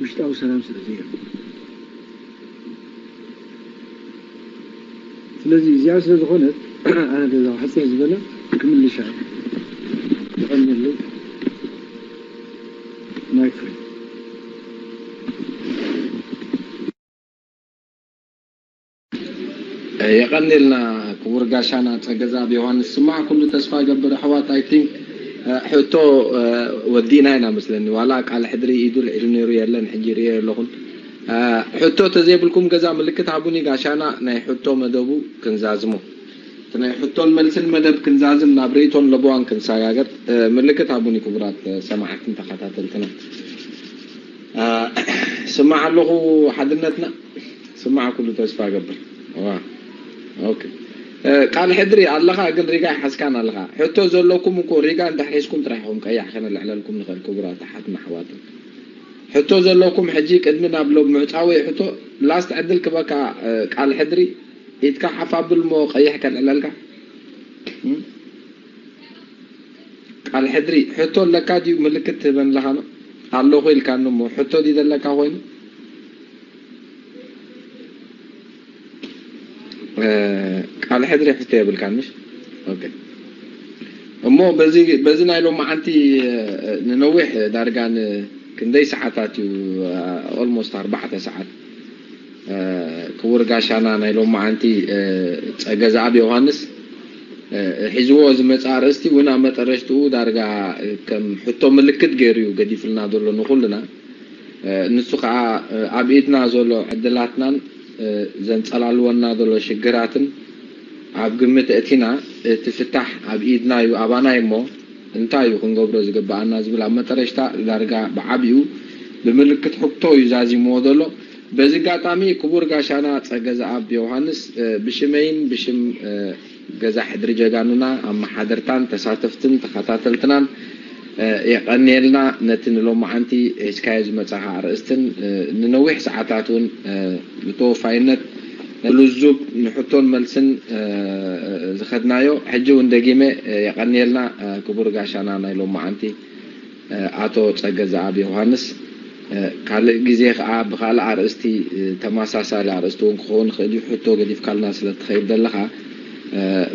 ውሽጣዊ ሰላም ስለ ዘይብሉ። ስለዚ እዚኣ ስለ ዝኾነት ኣነ ገዛ ሕፅር ዝበለ ክምልሻ ይቐንየሉ። ማይክ ፍሪ የቐንየልና ክቡር ጋሻና ጸገዛብ ዮሃንስ። ስማዕ ኩሉ ተስፋ ገብር ኣሕዋት፣ I think ሕቶ ወዲእና ኢና መስለኒ። ዋላ ቃል ሕድሪ ኢዱ ልዒሉ ነይሩ የለን፣ ሕጂ ርእዮ ኣለኹን። ሕቶ ተዘይብልኩም ገዛ ምልክት ሃቡኒ፣ ጋሻና ናይ ሕቶ መደቡ ክንዛዝሞ። እቲ ናይ ሕቶን መልስን መደብ ክንዛዝም ናብ ርእይቶን ለበዋን ክንሰጋገር ምልክት ሃቡኒ ክቡራት ሰማዕትን ተኸታተልትና። ስማዕ ኣለኹ ሓድነትና። ስማዕ ኩሉ ተስፋ ገብር። ዋ፣ ኦኬ። ቃል ሕድሪ ኣለኻ ግን ሪጋ ይሓዝካን ኣለኻ። ሕቶ ዘለኩም እኮ ሪጋ እንድሕር ሒዝኩም ጥራሕ ኢኹም ቀያሕ ከነልዕለልኩም ንኽእል ክቡራት ኣሓትና ኣሕዋትን። ሕቶ ዘለኩም ሕጂ ቅድሚ ናብ ሎብ ምዕጻወይ ሕቶ ላስት ዕድል ክበካ ቃል ሕድሪ ኢድካ ሓፍ ኣብልሞ ቀይሕ ከልዕለልካ። ቃል ሕድሪ ሕቶ ኣለካ ድዩ? ምልክት ትህበን ኣለኻ ኖ ኣለኹ ኢልካኒ እሞ ሕቶ ድዩ ዘለካ ኮይኑ? ቃል ሕድሪ ሕቶ የብልካን ምሽ? ኦኬ። እሞ በዚ በዚ ናይ ሎማዓንቲ ንነዊሕ ዳርጋ ክንደይ ሰዓታት እዩ? ኦልሞስት ኣርባዕተ ሰዓት። ክቡር ጋሻና ናይ ሎማዓንቲ ጸገዛኣብ ዮሃንስ ሒዝዎ ዝመጽእ ኣርእስቲ እውን ኣብ መጠረሽትኡ ዳርጋ ከም ሕቶ ምልክት ገይሩ እዩ ገዲፍልና ዘሎ ንኹልና። ንሱ ከዓ ኣብ ኢድና ዘሎ ዕድላትናን ዘንጸላልወና ዘሎ ሽግራትን ኣብ ግምት እቲና እቲ ፍታሕ ኣብ ኢድና እዩ ኣባና እሞ እንታይ እዩ ክንገብሮ ዝግበኣና ዝብል ኣብ መጠረሽታ ዳርጋ ብዓቢኡ ብምልክት ሕቶ እዩ ዛዚምዎ ዘሎ። በዚ ኣጋጣሚ ክቡር ጋሻና ጸገ ዘኣብ ዮሃንስ ብሽመይን ብሽም ገዛ ሕድሪ ጀጋኑና ኣመሓደርታን ተሳተፍትን ተኸታተልትናን የቐንየልና። ነቲ ንሎማዓንቲ ሒዝካዮ ዝመጻኻ ኣርእስትን ንነዊሕ ሰዓታት እውን ብተወፋይነት ብልዙብ ንሕቶን መልስን ዝኸድናዮ። ሕጂ እውን ደጊመ የቐንየልና ክቡር ጋሻና ናይ ሎማዓንቲ ኣቶ ጸገ ዘኣብ ዮሃንስ። ካልእ ግዜ ከዓ ብካልእ ኣርእስቲ፣ ተመሳሳሊ ኣርእስቲ እውን ክኸውን ይኽእል እዩ። ሕቶ ገዲፍካልና ስለ ትኸይድ ዘለኻ፣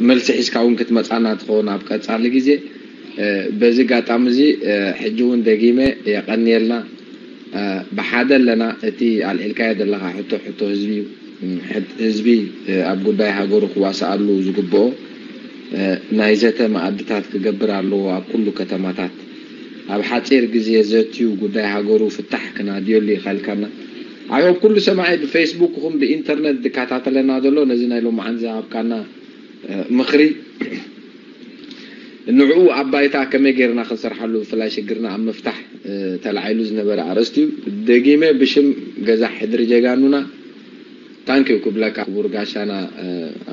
መልሲ ሒዝካ እውን ክትመጻና ትኸውን ኣብ ቀጻሊ ግዜ። በዚ ኣጋጣሚ እዚ ሕጂ እውን ደጊመ የቐንየልና። ብሓደ ኣለና። እቲ ኣልዒልካዮ ዘለኻ ሕቶ፣ ሕቶ ህዝቢ እዩ። ሕት-፣ ህዝቢ ኣብ ጉዳይ ሃገሩ ክዋስኣሉ ዝግብኦ ናይ ዘተ መኣድታት ክገብር ኣለዎ። ኣብ ኩሉ ከተማታት ኣብ ሓፂር ግዜ ዘትዩ ጉዳይ ሃገሩ ፍታሕ ክናድየሉ ይኸልካና። ኣዮ ኩሉ ሰማዒ ብፌስቡክ ይኹን ብኢንተርነት ዝከታተለና ዘሎ ነዚ ናይ ሎማዓንቲ ዝሃብካና ምኽሪ ንዕኡ ኣብ ባይታ ከመይ ጌርና ክንሰርሓሉ፣ ብፍላይ ሽግርና ኣብ ምፍታሕ ተላዒሉ ዝነበረ ኣርእስቲ እዩ። ደጊመ ብሽም ገዛ ሕድሪ ጀጋኑና ታንኪዩ ክብለካ ክቡር ጋሻና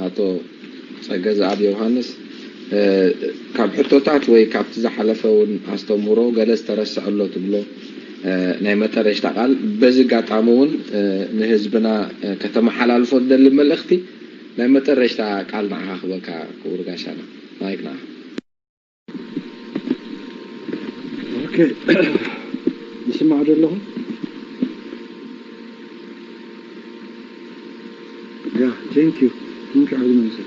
ኣቶ ጸገ ዘኣብ ዮሃንስ። ካብ ሕቶታት ወይ ካብቲ ዝሓለፈ እውን ኣስተምህሮ ገለ ዝተረስዐ ኣሎ ትብሎ ናይ መጠረሽታ ቃል፣ በዚ ኣጋጣሚ እውን ንህዝብና ከተመሓላልፎ ትደሊ መልእኽቲ ናይ መጠረሽታ ቃል ንዓኻ ክበካ ክቡር ጋሻና። ማይክ ንዓኻ። ኦኬ፣ ይስማዕ ዶ ኣለኹ? ያ፣ ቴንክ ዩ። ቴንክ ዩ ዓብዲ መንሰ።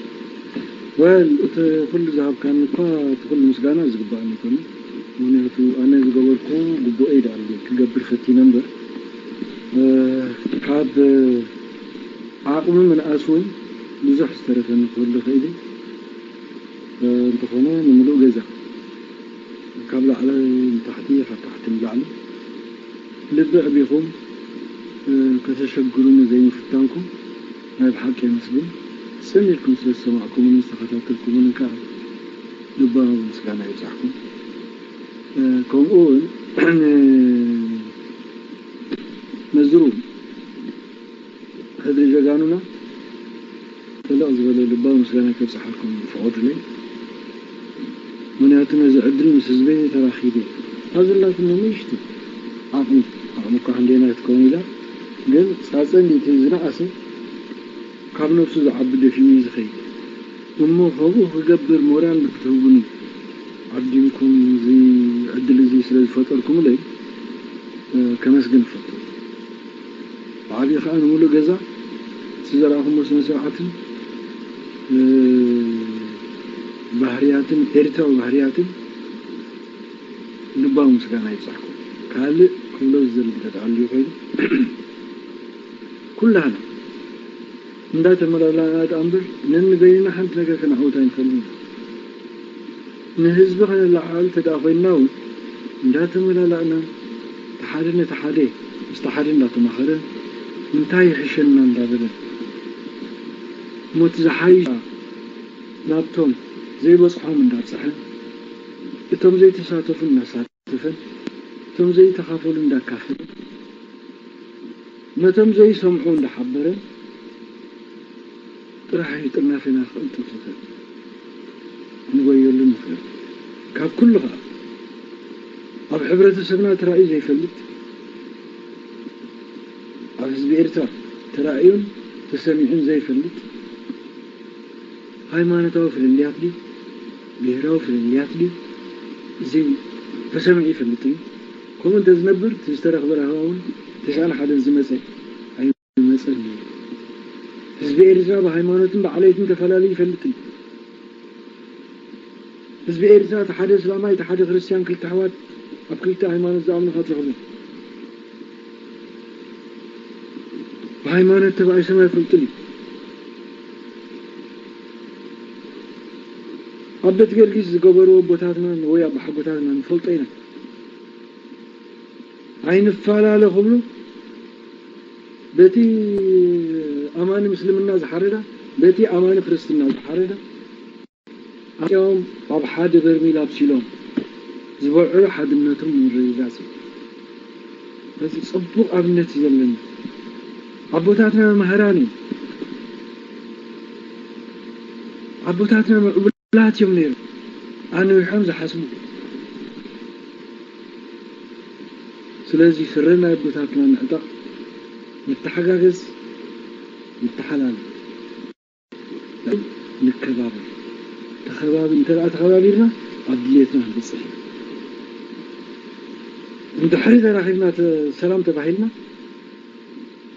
ወል፣ እቲ ኩሉ ዝሃብካኒ እኳ፣ እቲ ኩሉ ምስጋና ዝግባኣኒ ኣይኮነን። ምኽንያቱ ኣነ ዝገበርኩ ግቡኤይ ደኣ ክገብር ፈቲነ እምበር፣ ካብ ዓቕሚ ምንኣስ እውን ብዙሕ ዝተረፈኒ ክህሉ ይኽእል እዩ። እንተኾነ ንምሉእ ገዛ ካብ ላዕሊ ንታሕቲ፣ ካብ ታሕቲ ንላዕሊ ልቢ ኣዕቢኹም ከተሸግሩኒ ዘይምፍታንኩም ናይ ብሓቂ የመስግን። ጽን ኢልኩም ስለ ዝሰማዕኩምንን ዝተኸታተልኩምንን ከኣ ልባዊ ምስጋና ይብጻሕኩም። ከምኡ እውን ነዚ ሩም ሕድሪ ጀጋኑና ጥልቕ ዝበለ ልባዊ ምስጋና ከብጽሓልኩም ፍቐዱለይ። ምኽንያቱ ነዚ ዕድል ምስ ህዝበይ ተራኺበ እየ። ኣብ ዘላትኒ ንእሽቶ ዓቕሚ፣ ዓቕሚ እኳ ክንደየናይ ትከውን ኢላ፣ ግን ጻጸ እንድዩ እቲ ዝነኣሰ ካብ ነብሱ ዝዓቢ ደፊኡ እዩ ዝኸይድ። እሞ ከምኡ ክገብር ሞራል ንክትህቡኒ ዓዲምኩም እዚ ዕድል እዚ ስለ ዝፈጠርኩምለይ ከመስግን እፈቱ። ብዓብዩ ከኣ ንምሉእ ገዛ እቲ ዘርኣኹሞ ስነ ስርዓትን ባህርያትን ኤርትራዊ ባህርያትን ልባዊ ምስጋና ይብጻሕኩም። ካልእ ክብሎ ዝደሊ እንተተኣልዩ ኮይኑ ኩላህና እንዳተመላላእና ደኣ እምበር ነንበይንና ሓንቲ ነገር ከነዕውት ኣይንኽእልን ኢና። ንህዝቢ ከነለዓዕል እንተ ደኣ ኮይንና እውን እንዳተመላላእና እቲ ሓደ ነቲ ሓደ ምስቲ ሓደ እንዳተማኸረ እንታይ ይሕሸና እንዳበለ እሞ እቲ ዝሓይሽ ናብቶም ዘይበጽሖም እንዳብጽሐ እቶም ዘይተሳተፉ እናሳተፈ እቶም ዘይተኻፈሉ እንዳካፈለ ነቶም ዘይሰምዑ እንዳሓበረ ጥራሕ እዩ ጥርናፌና ክቕልጥፍ ዝኽእል። ክንጎየሉ ንኽእል። ካብ ኩሉ ኸዓ ኣብ ሕብረተሰብና ተራእዩ ዘይፈልጥ፣ ኣብ ህዝቢ ኤርትራ ተራእዩን ተሰሚዑን ዘይፈልጥ ሃይማኖታዊ ፍልልያት ድዩ ብሄራዊ ፍልልያት ድዩ እዚ ተሰሚዑ ይፈልጥ እዩ። ከምኡ እንተዝነብር እቲ ዝተረኽበ ራህዋ እውን ተስዓን ሓደን ዝመፀ ኣይመፀን እዩ። ህዝቢ ኤርትራ ብሃይማኖትን ብዓሌትን ተፈላለዩ ይፈልጥ እዩ። ህዝቢ ኤርትራ እቲ ሓደ እስላማይ እቲ ሓደ ክርስትያን ክልተ ኣሕዋት ኣብ ክልተ ሃይማኖት ዝኣምኑ ኸትረኽቡ ብሃይማኖት ተባኢሶም ኣይፈልጡን እዩ። ኣብ ቤት ጊዮርጊስ ዝገበርዎ ኣቦታትና ወይ ኣቦሓጎታትና ንፈልጦ ኢና። ኣይንፈላለ ክብሉ በቲ ኣማኒ ምስልምና ዝሓረዳ በቲ ኣማኒ ክርስትና ዝሓረዳ ኣፅዮም ኣብ ሓደ በርሚል ኣብሲሎም ዝበልዕሉ ሓድነቶም ንምርግጋፅ እዩ። በዚ ፅቡቕ ኣብነት እዩ ዘለኒ። ኣቦታትና መምህራን እዮም። ኣቦታትና ምዕቡላት እዮም ነይሮም። ኣንዊሖም ዝሓስቡ። ስለዚ ስረ ናይ ኣቦታትና ንዕጠቕ፣ ንተሓጋገዝ፣ ንተሓላለ። ንከባበር። ተኸባቢ እንተ ደኣ ተኸባቢርና ኣብ ድልየትና ክንበጽሕ ኢና። እንድሕሪ ተራኺብና ተ- ሰላም ተባሂልና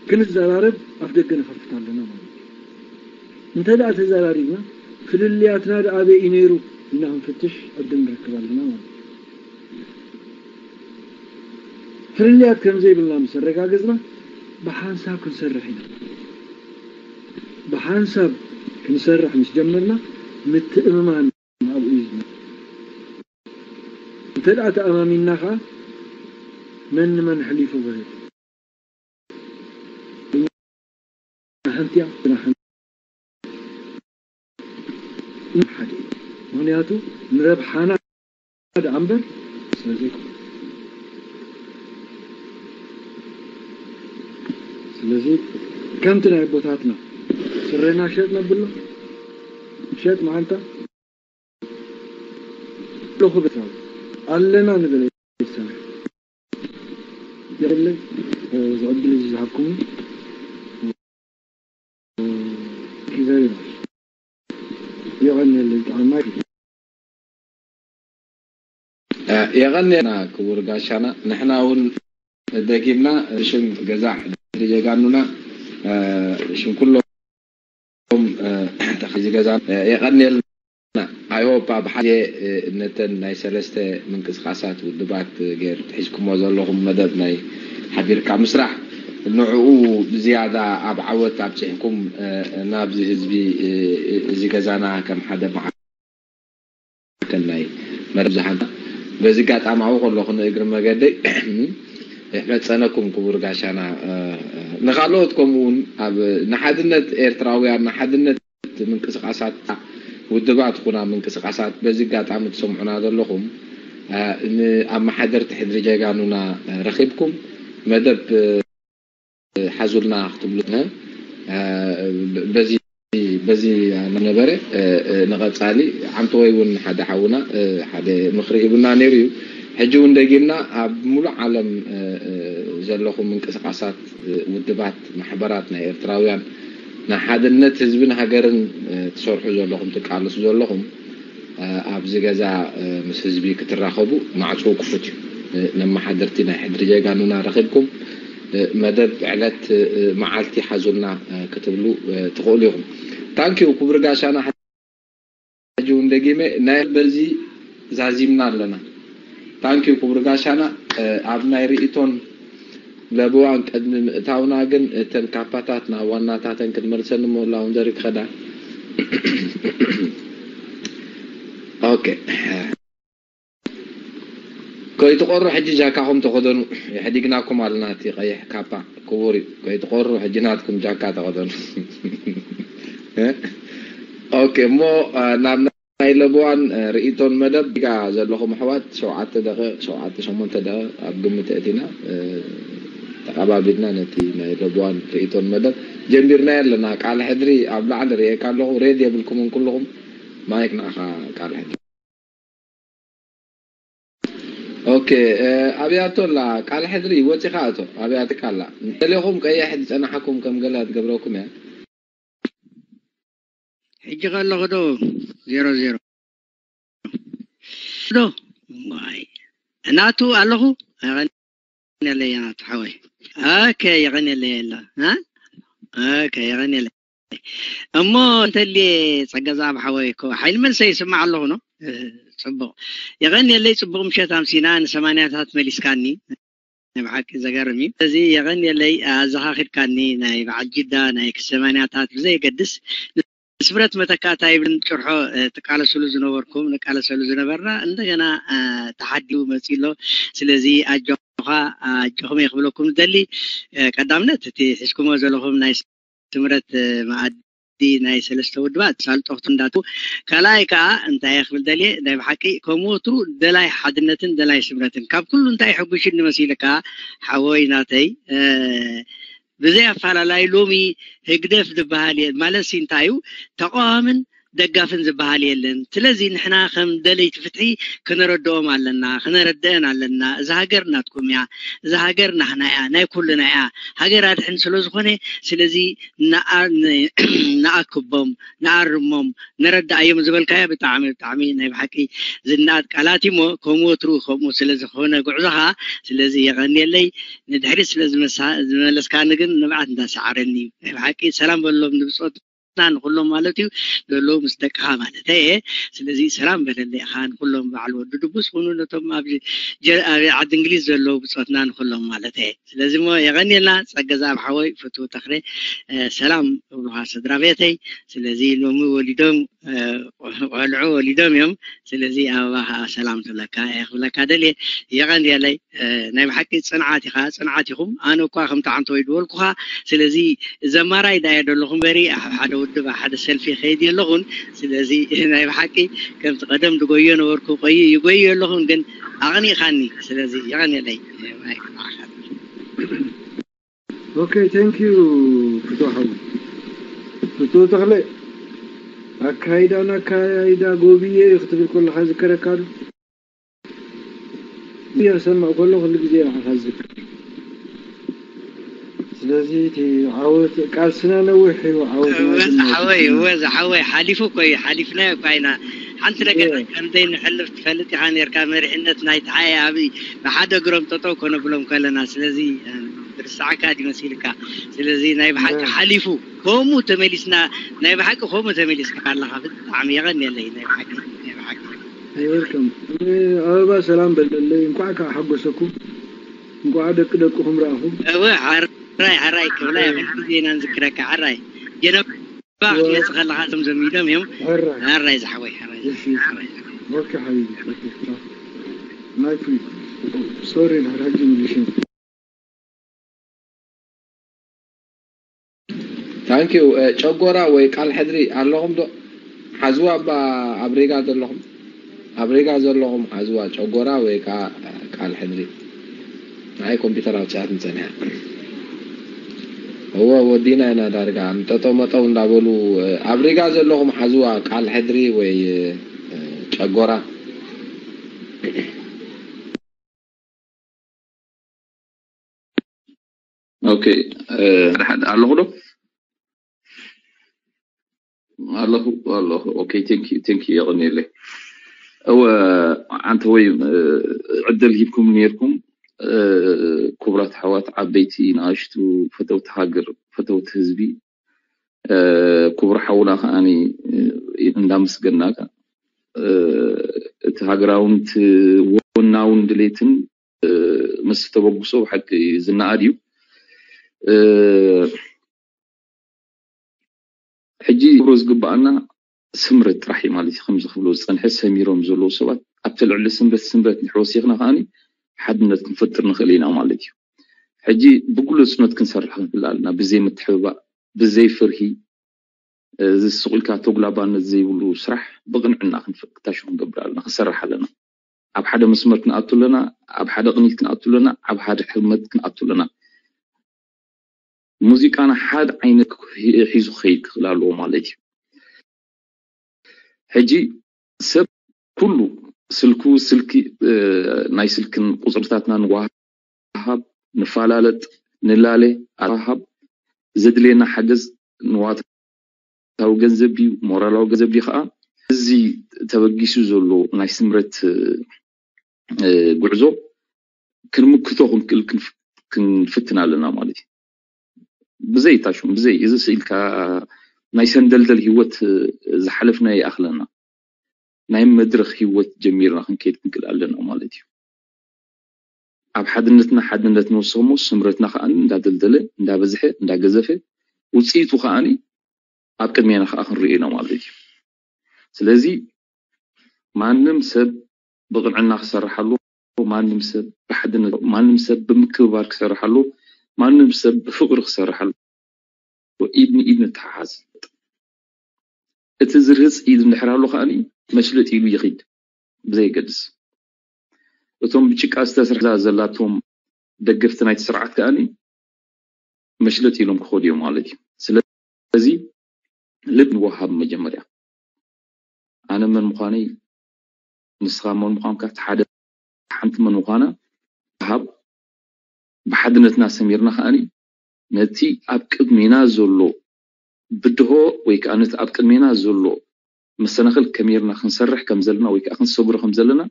ክንዘራረብ ኣፍ ደገ ንኸፍት ኣለና ማለት እዩ። እንተ ደኣ ተዘራሪብና ፍልልያትና ደኣ ኣበይ እዩ ነይሩ ኢልና ክንፍትሽ ዕድል ንረክብ ኣለና ማለት እዩ። ፍልልያት ከም ዘይብልና ምስ ኣረጋገጽና ብሓንሳብ ክንሰርሕ ኢና። ብሓንሳብ ክንሰርሕ ምስ ጀመርና ምትእምማን ኣብኡ እዩ ዝመጽእ። እንተ ደኣ ተኣማሚንና ኸዓ መን ንመን ኣሕሊፉ ክህብ ሓንቲ እያ፣ ግና ሓንቲ ሓደ እዩ። ምኽንያቱ ንረብሓና ደኣ እምበር ስለ ዘይኮነ። ስለዚ ከምቲ ናይ ኣቦታትና ስረና ሸጥ ነብሎ፣ ሸጥ መዓንጣ ኣለኹ ቤተሰብ ኣለና ንበለ ቤተሰብ የብለይ። እዚ ዕድል እዚ ዝሃብኩምኒ ኪዘሪ የቐንየለይ። ጥዕና የቐንየና ክቡር ጋሻና። ንሕና እውን ደጊምና ሽም ገዛ ሕድሪ ጀጋኑና ሽም ኩሎም ተኸዚ ገዛ የቐንየልና። I hope ኣብ ሓደ ነተን ናይ ሰለስተ ምንቅስቃሳት ውድባት ገይር ሒዝኩሞ ዘለኹም መደብ ናይ ሓቢርካ ምስራሕ ንዕኡ ብዝያዳ ኣብ ዓወት ኣብፂሕኩም ናብዚ ህዝቢ እዚ ገዛና ከም ሓደ መዓ ከም ናይ መርብ ዝሓንታ በዚ ጋጣማዊ ከለኹ ንእግሪ መገደይ ይሕጸነኩም ክቡር ጋሻና። ንኻልኦት ከምኡ እውን ኣብ ንሓድነት ኤርትራውያን ንሓድነት ምንቅስቃሳት ውድባት ኩና ምንቅስቃሳት በዚ ጋጣሚ ትሰምዑና ዘለኹም ንኣመሓደርቲ ሕድሪ ጀጋኑና ረኺብኩም መደብ ሓዙልና ክትብሉ በዚ በዚ ነበረ ንቐጻሊ ዓንተወይ እውን ሓደ ሓውና ሓደ ምኽሪ ሂቡና ነይሩ እዩ። ሕጂ እውን ደጊምና ኣብ ሙሉእ ዓለም ዘለኹም ምንቅስቃሳት ውድባት ማሕበራት ናይ ኤርትራውያን ንሓድነት ህዝብን ሃገርን ትሰርሑ ዘለኹም ትቃለሱ ዘለኹም ኣብዚ ገዛ ምስ ህዝቢ ክትራኸቡ ማዕፅኡ ክፉት እዩ። ነመሓደርቲ ናይ ሕድሪ ጀጋኑና ረኺብኩም መደብ ዕለት መዓልቲ ሓዙልና ክትብሉ ትኽእሉ ኢኹም። ታንኪዩ ክቡር ጋሻና። ሕጂ እውን ደጊመ ናይ በዚ ዛዚምና ኣለና። ታንኪዩ ክቡር ጋሻና ኣብ ናይ ርእቶን ለብዋን ቅድሚ ምእታውና ግን እተን ካፓታትና ዋናታተን ክትመልሰኒ ሞላ እውን ዘሪ ክኸዳ ኦኬ። ከይትቆሩ ሕጂ ጃካኹም ተኸደኑ። የሕዲግናኩም ኣለና እቲ ቀይሕ ካፓ ክቡር እዩ። ከይትቆሩ ሕጂ ናትኩም ጃካ ተኸደኑ። ኦኬ እሞ ናብ ናይ ለብዋን ርእቶን መደብ ጋ ዘለኹም ኣሕዋት ሸውዓተ ደቂቕ ሸውዓተ ሸሞንተ ደቂቕ ኣብ ግምት እቲና ተቐባቢልና ነቲ ናይ ለብዋን ርእቶን መደብ ጀሚርናዮ ኣለና። ቃል ሕድሪ ኣብ ላዕሊ ርእየካ ኣለኹ። ሬድ የብልኩምን ኩልኹም ማይክ ንዓኻ ቃል ሕድሪ። ኦኬ ኣብያቶ ኣላ ቃል ሕድሪ ወፂኻ እቶ ኣብያትካ ኣላ። ገሌኹም ቀይሕ ዝፀናሓኩም ከም ገለ ትገብረኩም እያ። ሕጂ ከለኹ ዶ ዜሮ ዜሮ ዶ ዋይ ናቱ ኣለኹ። የቐንየለይ ናቱ ሓወይ። ኦኬ የቐንየለይ ኣላ። ኦኬ የቐንየለይ። እሞ እንተልየ ፀገዛ ብሓወይ እኮ ሓይሊ መልሰ ይስማዕ ኣለኹ ነው። ፅቡቕ የቐንየለይ። ፅቡቕ ምሸት ኣምሲና ንሰማንያታት መሊስካኒ። ናይ ብሓቂ ዘገርም እዩ። ስለዚ የቐንየለይ ኣዘኻኺርካኒ ናይ በዓል ጅዳ ናይ ሰማንያታት ብዘየገድስ ንስምረት መተካእታ ይብልን ጭርሖ ትቃለስሉ ዝነበርኩም ንቃለሰሉ ዝነበርና እንደገና ተሓዲኡ መፂኡ ኣሎ። ስለዚ ኣጆኻ ኣጆኹም እየ ክብለኩም ዝደሊ። ቀዳምነት እቲ ሒዝኩሞ ዘለኹም ናይ ስምረት መኣዲ ናይ ሰለስተ ውድባት ሳልጦኽቲ እንዳቱ ካልኣይ ከዓ እንታይ እየ ክብል ደልየ ናይ ብሓቂ ከም ወትሩ ደላይ ሓድነትን ደላይ ስምረትን ካብ ኩሉ እንታይ ሕጉሽኒ መሲልካ ሓወይ ናተይ ብዘይ ኣፋላላይ ሎሚ ህግደፍ ዝበሃል እየ ማለት ሲ እንታይ እዩ ተቃዋምን ደጋፍን ዝበሃል የለን። ስለዚ ንሕና ከም ደለይቲ ፍትሒ ክነረድኦም ኣለና፣ ክነረድአን ኣለና። እዛ ሃገር ናትኩም እያ፣ እዛ ሃገር ናህና እያ፣ ናይ ኩልና እያ። ሃገር ኣድሕን ስለ ዝኾነ፣ ስለዚ ንኣ-፣ ን-፣ ንኣክቦም፣ ንኣርሞም፣ ንረድኣዮም ዝበልካዮ ብጣዕሚ፣ ብጣዕሚ ናይ ብሓቂ ዝነኣድ ቃላት እዩ እሞ፣ ከም ወትሩ ከምኡ ስለ ዝኾነ ጉዕዞኻ፣ ስለዚ የቐንየለይ። ንድሕሪት ስለ ዝመሳ-፣ ዝመለስካኒ ግን ንብዓት እንዳሰዓረኒ እዩ። ናይ ብሓቂ ሰላም በሎም ንብጾት ንኹሎም ማለት እዩ ዘለዉ ምስ ደቅኻ ማለት እየ። ስለዚ ሰላም በለለይ ኢኻ ንኹሎም በዓል ወዲ ድቡስ ኩኑ ነቶም ኣብ ጀ-፣ ኣብ ዓዲ እንግሊዝ ዘለዉ ብጾትና ንኹሎም ማለት እየ። ስለዚ እሞ የቐንየልና ጸገዛብ ሓወይ ፍትው ተኽለ፣ እ፣ ሰላም እብሉኻ ስድራ ቤተይ። ስለዚ ሎሚ ወሊዶም፣ እ፣ ቆልዑ ወሊዶም እዮም። ስለዚ ኣበባ ኸዓ ሰላም ትብለካ እየ ክብለካ ደልየ። የቐንየለይ። እ፣ ናይ ብሓቂ ጽንዓት ኢኻ፣ ጽንዓት ኢኹም። ኣነ እኳ ከምቲ ዓንተወይ ድበልኩኻ፣ ስለዚ ዘማራይ ዳየ ደለኹ እምበሪ፣ ኣብ ሓደ ውድብ፣ ኣብ ሓደ ሰልፊ ከይድ የለኹን። ስለዚ ናይ ብሓቂ ከምቲ ቀደም ድጎዮ ነበርኩ፣ ቆይ-፣ ይጎዩ የለኹን፣ ግን ኣቕኒእኻኒ። ስለዚ የቐንየለይ። ማይክ ንዓኻ። ኦኬ፣ ቴንክ ዩ ፍቶ ሓው። ፍቶ ተኽለ፣ ኣካይዳን ኣካይዳ ጎብየ እዩ ክትብል ከለኻ ዝከረካ ዶ? እየ ክሰምዕ ከሎ ኩሉ ግዜ ንዓኻ ዝዝክር። ስለዚ እቲ ዓወት ቃልስና ነዊሕ እዩ፣ ዓወትና እወ ድማ ዝሓወይ፣ እወ ዝሓወይ፣ ሓሊፉ እኮ እዩ፣ ሓሊፍናዮ እኮ ኢና። ሓንቲ ነገር እወ። ከም ዘይንሕልፍ ትፈልጥ ኢኻ ነርካ። መሪሕነት ናይ ተሓኤ ኣብይ ብሓደ እግሮም ጠጠው ከነብሎም ከለና፣ ስለዚ፣ እ፣ ብርስዓካ ድዩ መሲልካ። ስለዚ ናይ ብሓቂ እወ። ሓሊፉ፣ ከምኡ ተመሊስና፣ ናይ ብሓቂ ከምኡ ተመሊስካ ኣለኻ። ብጣዕሚ የቐንየለይ፣ ናይ ብሓቂ፣ ናይ ብሓቂ። You're welcome። ኣበባ ሰላም በለለይ፣ እንኳዕ ከዓ ሓጎሰኩም፣ እንኳዕ ደቂ ደቅኹም ረኣኹም። እወ፣ ሓራይ፣ ሓራይ፣ ክብላ እየ፣ ኩሉ ግዜ ኢና ንዝክረካ፣ ሓራይ። ጀነባ ክትመጽእ ከለኻ እዞም ዘሚዶም እዮም። ሕራይ። ሓራይ ዝሓወይ፣ ሓራይ፣ እሺ፣ እሺ። ሓራይ። ኦኬ ሓቢቢ፣ ኦኬ፣ ቻው። ማይክ ፍሪ። ሶሪ፣ ድሕሪ ሕጂ ምልሽ። ታንኪዩ። እ፣ ጨጎራ ወይ ቃል ሕድሪ ኣለኹም ዶ? ሓዝዋ እባ ኣብ ሪጋ ዘለኹም፣ ኣብ ሪጋ ዘለኹም ሓዝዋ ጨጎራ ወይ ከዓ ቃል ሕድሪ። ንዓይ ኮምፒተር ኣውፂኣትኒ ፀኒሓ። እወ ወዲና ኢና ዳርጋ። ጠጠው መጠው እንዳበሉ፣ እ፣ ኣብ ሪጋ ዘለኹም ሓዝዋ ቃል ሕድሪ ወይ፣ እ፣ ጨጎራ። ኦኬ፣ እ፣ ሓደ ሓደ ኣለኹ ዶ? ኣለኹ፣ ኣለኹ። ኦኬ፣ ቴንክ ዩ፣ ቴንክ ዩ፣ የቐንየለይ። እወ፣ ኣንተ ወይ፣ እ፣ ዕድል ሂብኩም ነይርኩም፣ እ፣ ክቡራት ኣሕዋት፣ ዓበይቲ፣ ንኣሽቱ፣ ፈተውቲ ሃገር፣ ፈተውቲ ህዝቢ፣ እ፣ ክቡር ሓውና ከዓኒ፣ እ፣ እንዳመስገናካ፣ እ፣ እቲ ሃገራውን እቲ ወናውን ድሌትን፣ እ፣ ምስ ተበግሶ ብሓቂ ዝነኣድ እዩ። እ፣ ሕጂ ክብሮ ዝግበኣና ስምረት ጥራሕ እዩ ማለት እዩ። ከምዚ ክብሎ ዝጸንሐ ሰሚሮም ዘለዉ ሰባት ኣብቲ ልዕሊ ስምረት፣ ስምረት እንድሕር ወሲኽና ከዓኒ ሓድነት ክንፈጥር ንኽእል ኢና ማለት እዩ። ሕጂ ብግሉጽነት ክንሰርሕ ክንክእል ኣለና። ብዘይ ምትሕብባእ፣ ብዘይ ፍርሂ፣ እዚ ስቕ ኢልካ ተጉላባነት ዘይብሉ ስራሕ ብቕንዕና ክንፍ-፣ ክታሹ ክንገብር ኣለና፣ ክንሰርሕ ኣለና። ኣብ ሓደ መስመር ክንኣቱ ኣለና፣ ኣብ ሓደ ቅኒት ክንኣቱ ኣለና፣ ኣብ ሓደ ሕርመት ክንኣቱ ኣለና። ሙዚቃና ሓደ ዓይነት ሂ-፣ ሒዙ ክኸይድ ክኽእል ኣለዎ ማለት እዩ። ሕጂ ሰብ ኩሉ ስልኩ፣ ስልኪ፣ እ፣ ናይ ስልክን ቁጽርታትና ንወሃብ፣ ንፈላለጥ፣ ንላለ፣ ኣተወሃሃብ፣ ዘድልየና ሓገዝ ንዋታዊ ገንዘብ ድዩ፣ ሞራላዊ ገንዘብ ድዩ ከኣ፣ እዚ ተበጊሱ ዘሎ ናይ ስምረት፣ እ፣ ጉዕዞ ክንምክቶ ክንክእል ክንፍ-፣ ክንፍትን ኣለና ማለት እዩ። ብዘይ ታሹም፣ ብዘይ እዚ ስኢልካ ናይ ሰንደልደል ህይወት፣ እ፣ ዝሓለፍና ይኣኽለና። ናይ መድረኽ ህይወት ጀሚርና ክንከይድ ክንክእል ኣለና ማለት እዩ። ኣብ ሓድነትና ሓድነት ንወስኽ እሞ ስምረትና ከኣ እንዳደልደለ፣ እንዳበዝሐ፣ እንዳገዘፈ፣ ውጽኢቱ ከኣ ኣብ ቅድሜና ከኣ ክንርእዮ ኢና ማለት እዩ። ስለዚ ማንም ሰብ ብቕንዕና ክሰርሕ ኣለዎ፣ ማንም ሰብ ብሓድነት፣ ማንም ሰብ ብምክብባር ክሰርሕ ኣለዎ፣ ማንም ሰብ ብፍቕሪ ክሰርሕ ኣለዎ። ኢድ ንኢድ ንተሓሓዝ። እቲ ዝርህጽ ኢድ እንድሕር ኣሎ ከኣ መሽለጥ ኢሉ ይኺድ ብዘየገድስ። እቶም ብጭቃ ዝተሰርሐ ዘላቶም ደገፍቲ ናይቲ ስርዓት ከኣ መሽለጥ ኢሎም ክኸዱ እዮም ማለት እዩ። ስለዚ ልብ ንወሃብ መጀመርያ። ኣነ መን ምዃነይ፣ ንስኻ መን ምዃንካ፣ እቲ ሓደ ሓንቲ መን ምዃና ሃብ፣ ብሓድነትና ሰሚርና ከኣኒ ነቲ ኣብ ቅድሜና ዘሎ ብድሆ ወይ ከዓ ነቲ ኣብ ቅድሜና ዘሎ መሰናኽል ከመይ ጌርና ክንሰርሕ ከም ዘለና ወይ ከዓ ክንሰግሮ ከም ዘለና፣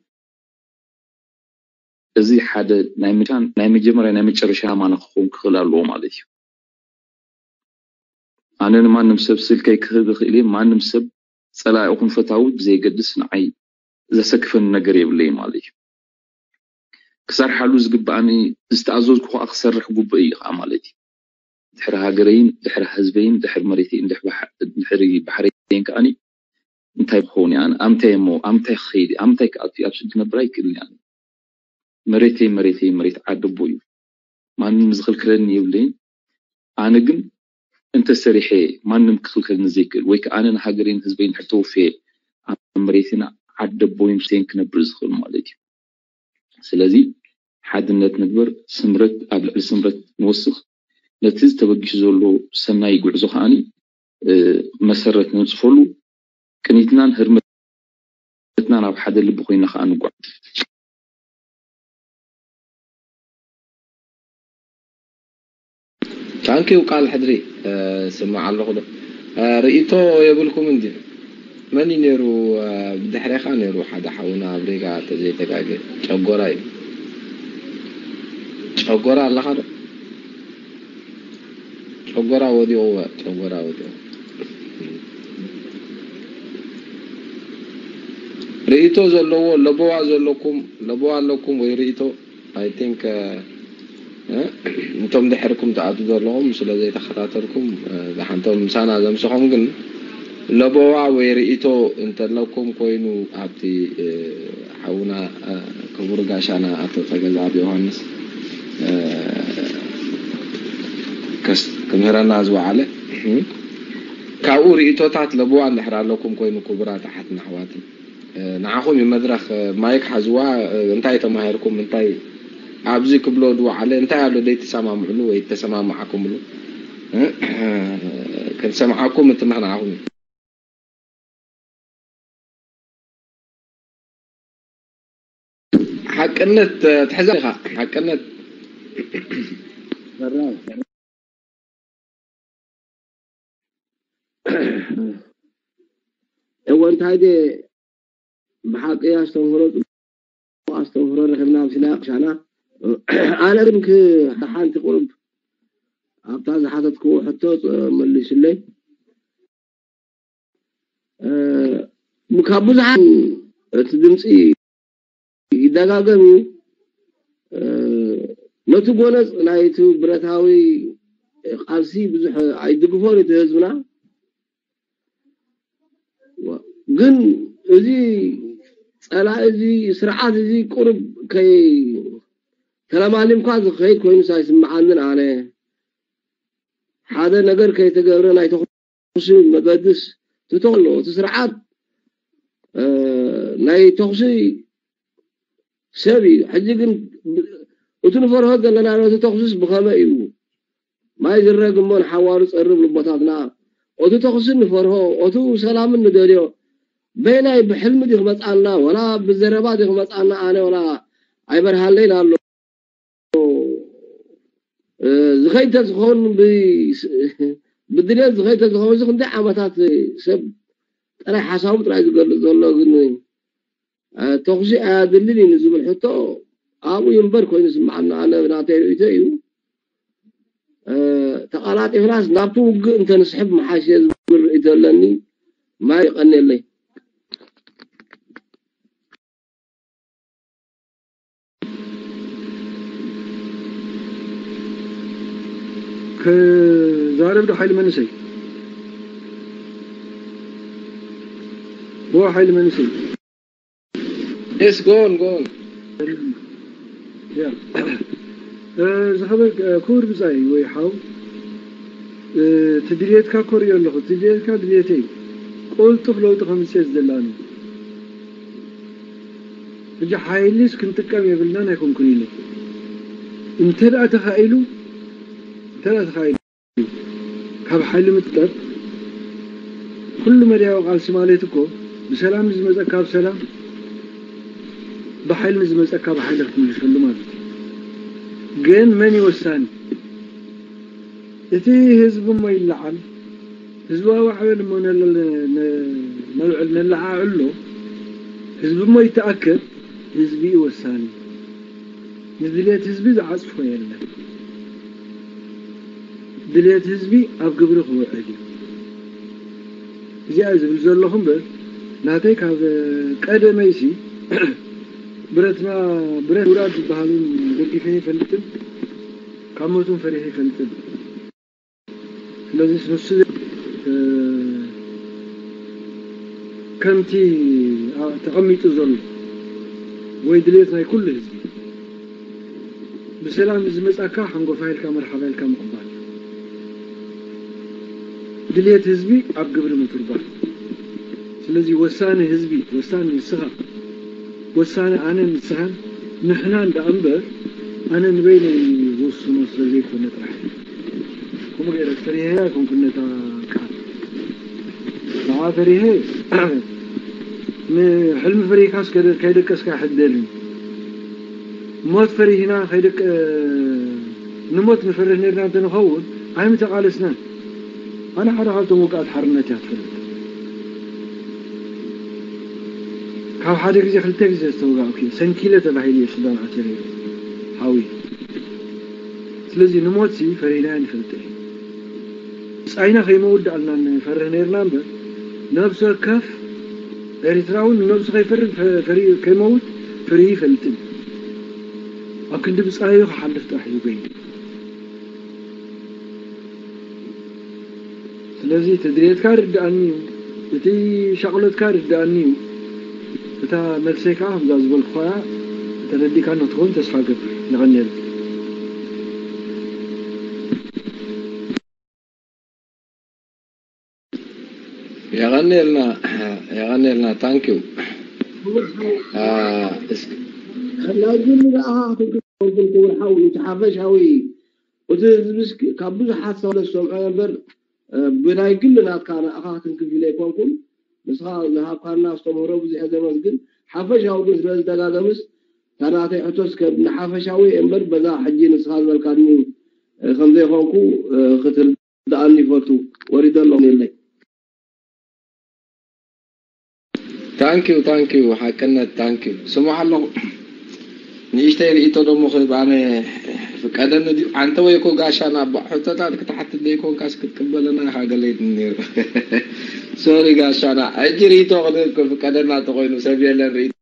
እዚ ሓደ ናይ መ-፣ ናይ መጀመርያ ናይ መጨረሻ ኣማና ክኸውን ክኽእል ኣለዎ ማለት እዩ። ኣነ ንማንም ሰብ ስልከይ ክህብ እኽእል እየ። ማንም ሰብ፣ ጸላኢ ይኹን ፈታዊ ብዘየገድስ፣ ንዓይ ዘሰክፈኒ ነገር የብለይ ማለት እዩ። ክሰርሓሉ ዝግብኣኒ፣ ዝተኣዘዝኩ ከኣ ክሰርሕ ግቡእ እዩ ከኣ ማለት እዩ። ድሕሪ ሃገረይን፣ ድሕሪ ህዝበይን፣ ድሕሪ መሬተይን፣ ድሕሪ ባሕ-፣ ድሕሪ ባሕረይን ከኣኒ እንታይ ክኸውን እየ ኣነ? ኣብ ምንታይ እሞ፣ ኣብ ምንታይ ክኸይድ እየ? ኣብ ምንታይ ክኣቱ እየ? ኣብ ስደት ክነብር ኣይክእልን እየ ኣነ። መሬተይ፣ መሬተይ፣ መሬት ዓደቦ እዩ። ማንም ዝኽልክለኒ የብለይን። ኣነ ግን እንተሰሪሐ ማንም ክኽልክለኒ ዘይክእል፣ ወይ ከኣ ኣነ ንሃገረይን ህዝበይን እንድሕር ተወፍየ ኣብ መሬተይን ዓደቦይን ርስተይን ክነብር ዝኽእል ማለት እዩ። ስለዚ ሓድነት ንግበር፣ ስምረት ኣብ ልዕሊ ስምረት ንወስኽ፣ ነቲ ተበጊሱ ዘሎ ሰናይ ጉዕዞ ከኣኒ፣ እ፣ መሰረት ነንጽፈሉ፣ ቅኒትናን ህርመትናን ኣብ ሓደ ልቢ ኮይና ከኣ ንጓዓዝ። ታንኪው ቃል ሕድሪ፣ እ፣ ስማዕ ኣለኹ ዶ? እ፣ ርእይቶ የብልኩምን ድዩ? መን እዩ ነይሩ፣ እ፣ ብድሕሬኻ ነይሩ ሓደ ሓውና ኣብ ሪጋ ተዘይተጋገ ጨጎራ እዩ። ጨጎራ ኣለኻ ዶ? ጨጎራ ወዲቑ፣ ጨጎራ ወዲቑ። ርእይቶ ዘለዎ፣ ለበዋ ዘለኩም፣ ለበዋ ኣለኩም ወይ ርእይቶ? I think፣ እ፣ እ፣ እንቶም ድሕርኩም ትኣቱ ዘለኹም ስለ ዘይተኸታተልኩም፣ እ፣ ዝሓንቶም ምሳና ዘምስኹም ግን ለበዋ ወይ ርእይቶ እንተለኩም ኮይኑ ኣብቲ፣ እ፣ ሓውና፣ እ፣ ክቡር ጋሻና ኣቶ ጸገዝኣብ ዮሃንስ፣ እ፣ ከስ-፣ ክምህረና ዝወዓለ፣ እ፣ ካብኡ ርእይቶታት ለበዋ እንድሕር ኣለኩም ኮይኑ ክቡራት ኣሓትን ኣሕዋትን። እ፣ ንዓኹም እዩ መድረኽ፣ እ፣ ማይክ ሓዝዋ፣ እ፣ እንታይ ተማሂርኩም፣ እንታይ ኣብዚ ክብሎ ዝወዓለ፣ እንታይ ኣሎ ዘይትሰማምዕሉ ወይ ተሰማማዕኩምሉ? እ፣ ክንሰምዓኩም እቲ ንዓኹም እዩ። ሓቅነት፣ እ፣ ትሕዛ ኢኻ፣ ሓቅነት። እወ፣ እንታይ ድየ ብሓቂ ኣስተምህሮ፣ ጽቡቕ ኣስተምህሮ ረኺብና፣ ኣምሲና ቅሻና። ኣነ ግን ክ-፣ ሓንቲ ቁሩብ ኣብታ ዝሓተትክዎ ሕቶ ፅ-፣ መልሱለይ። እ፣ ካብ ብዙሓት እቲ ድምፂ ይደጋገም እዩ። እ፣ ነቲ ጎነፅ ናይቲ ብረታዊ ቃልሲ ብዙሕ ኣይድግፎን እቲ ህዝብና። ግን እዚ ጸላኢ እዚ ስርዓት እዚ ቁሩብ ከይ-፣ ተለማሊምካ ዝኸይድ ኮይኑስ ኣይስምዓንን ኣነ። ሓደ ነገር ከይተገብረ ናይ ተኹሲ መገድስ ትቶ ኣሎ። እቲ ስርዓት፣ እ፣ ናይ ተኹሲ ሰብ እዩ። ሕጂ ግን ብ-፣ እቲ ንፈርሆ ዘለና ነቲ ተኹስስ ብኸመይ እዩ? ማይ ዝረግ እሞ ንሓዋሩ ጸርብ ልቦታትና። እቲ ተኹስን ንፈርሆ፣ እቲ ሰላምን ንደልዮ። በይናይ ብሕልሚ ድዩ ክመጻና፣ ወላ ብዘረባ ድዩ ክመጻና? ኣነ ወላ ኣይበርሃለይን ኣሎ። እ፣ ዝኸይድ ተዝኸውን ብ-፣ ብድልየት ዝኸይድ ተዝኸውን፣ እዚ ክንደይ ዓመታት ሰብ ጥራይ ሓሳቡ ጥራይ ዝገልጽ ዘሎ፣ ግን፣ እ፣ ተኹሲ ኣያድልን እዩ ንዝብል ሕቶ ኣብኡ እዩ እምበር ኮይኑ ዝስምዓና፣ ኣነ ናተይ ርእይቶ እዩ። እ፣ ተቐላጢፍናስ ናብቲ ውግእ እንተንስሕብ ምሓሽ እየ ዝብል ርእይቶ ኣለኒ። ማይ ይቐንየለይ። ክዛረብ ዶ ሓይሊ መንእሰይ? ዎ ሓይሊ መንእሰይ። Yes, go on, go on. ያ። እ፣ ዝኸበርክ፣ እ፣ ክቡር ብጻይ ወይ ሓው፣ እ፣ እቲ ድልየትካ ኮሪዮ ኣለኹ። እቲ ድልየትካ ድልየተይ እዩ። ቅልጡፍ ለውጢ ከምጽእ ዝደሊ ኣነ። ሕጂ ሓይሊስ ክንጥቀም የብልናን ኣይኮንኩን ኢለ። እንተ ደኣ ተኻኢሉ፣ እንተ ደኣ ተኻኢሉ፣ ካብ ሓይሊ ምጥቃም፣ ኩሉ መዳያዊ ቃልሲ ማለት እኮ ብሰላም ንዝመፀካ ብሰላም፣ ብሓይሊ ንዝመፀካ ብሓይሊ ክትምልሰሉ ማለት እዩ። ግን መን እዩ ወሳኒ? እቲ ህዝቢ እሞ ይለዓል፣ ህዝባዊ ማዕበል እሞ ነለ-፣ ነ-፣ ነልዕል፣ ነለዓዕሎ፣ ህዝቢ እሞ ይተኣከብ፣ ህዝቢ እዩ ወሳኒ። ንድልየት ህዝቢ ዝዓፅፎ የለን። ድልየት ህዝቢ ኣብ ግብሪ ክውዕል እዩ። እዚኣ ዝብል ዘለኹ እምበር፣ ናተይ ካብ ቀደመይሲ ብረትና፣ ብረት ውራድ ዝበሃሉን ገዲፈ ይፈልጥን ካብ ሞቱን ፈሪሐ ይፈልጥን። ስለዚ ንሱ፣ እ፣ ከምቲ፣ ኣ፣ ተቐሚጡ ዘሎ ወይ ድሌት ናይ ኩሉ ህዝቢ ብሰላም ዝመጻካ ሓንጎፋ ኢልካ መርሓባ ኢልካ ምቕባል፣ ድሌት ህዝቢ ኣብ ግብሪ ምትርጓም። ስለዚ ወሳኒ ህዝቢ፣ ወሳኒ ንስኻ፣ ወሳኒ ኣነ ንስኻን ንሕናን ደኣ እምበር፣ ኣነ ንበይነይ ዝውስኖ ስለ ዘይኮነ ጥራሕ እዩ። ከምኡ ገይረ ፈሪሀ ኣይኮንኩን ነታ ቃል። ንዓ ፈሪሀ፣ ንሕልሚ ፈሪህካስ ከደ-፣ ከይደቀስካ ኣይሕደልን። ሞት ፈሪህና ከይደቀ-፣ ንሞት ንፈርህ ነርና እንተንኸውን ኣይምተቓለስናን። ኣነ ሓደ ካብቶም ውግኣት ሓርነት እያ ትፈልጥ። ካብ ሓደ ግዜ ክልተ ግዜ ዝተወጋእኩ እየ። ሰንኪለ ተባሂሉ እየ ሱዳን ኣትየ ነይረ። ሓዊ። ስለዚ ንሞትሲ ፈሪህና ንፈልጥ እዩ። ብጻይና ከይመውት ደኣልና ንፈርህ ነይርና እምበር፣ ነብሲ ወከፍ ኤርትራዊ ንነብሱ ከይፈርህ ፈ-፣ ፈሪ-፣ ከይመውት ፈሪሁ ይፈልጥን። ኣብ ክንዲ ብጻዩ ክሓልፍ ጥራሕ እዩ በይኑ። ስለዚ እቲ ድሌትካ ርድኣኒ እዩ፣ እቲ ሻቕሎትካ ርድኣኒ እዩ። እታ መልሰይ ከዓ ከምዛ ዝበልኩኻ እያ፣ ተረዲእካኒ ክትኸውን ተስፋ እገብር። የቐንየለይ። የቐንየልና፣ የቐንየልና። ታንኪዩ። አ፣ እስኪ ላጅን ንዓኻ ክትግብር ክቡር ሓው፣ እቲ ሓፈሻዊ፣ እቲ ህዝቢ እስኪ ካብ ብዙሓት ሰባት ዝሰምዖ ነበር፣ እ፣ ብናይ ግሊ ናትካ ንኣኻ ክትንክፍ ኢለ ኣይኮንኩን። ንስኻ ዝሃብካና ኣስተምህሮ ብዙሕ ዘመስግን። ሓፈሻዊ ግን ስለ ዝደጋገምስ፣ እታ ናተይ ሕቶስ ከ-፣ ንሓፈሻዊ እምበር በዛ ሕጂ ንስኻ ዝበልካኒ፣ እ፣ ከም ዘይኮንኩ፣ እ፣ ክትርድኣኒ ይፈቱ። ወሪደ ኣለኹ የለይ። ታንኪዩ፣ ታንኪዩ፣ ሓቅነት፣ ታንኪዩ። ስምዓ ኣለኹ። ንእሽተይ ርእይቶ ደሞ ክህብ ኣነ ፍቀደኒ ድዩ? ኣንተ ወይ እኮ ጋሻና፣ ባ-፣ ሕቶታት ክትሓትት ዘይኮንካስ ክትቅበለና ኢኻ ገለ ይብል ነይሩ። ሶሪ ጋሻና፣ ሕጂ ርእይቶ ክንህብ ፍቀደና እንተኾይኑ፣ ሰብ የለን ርእይቶ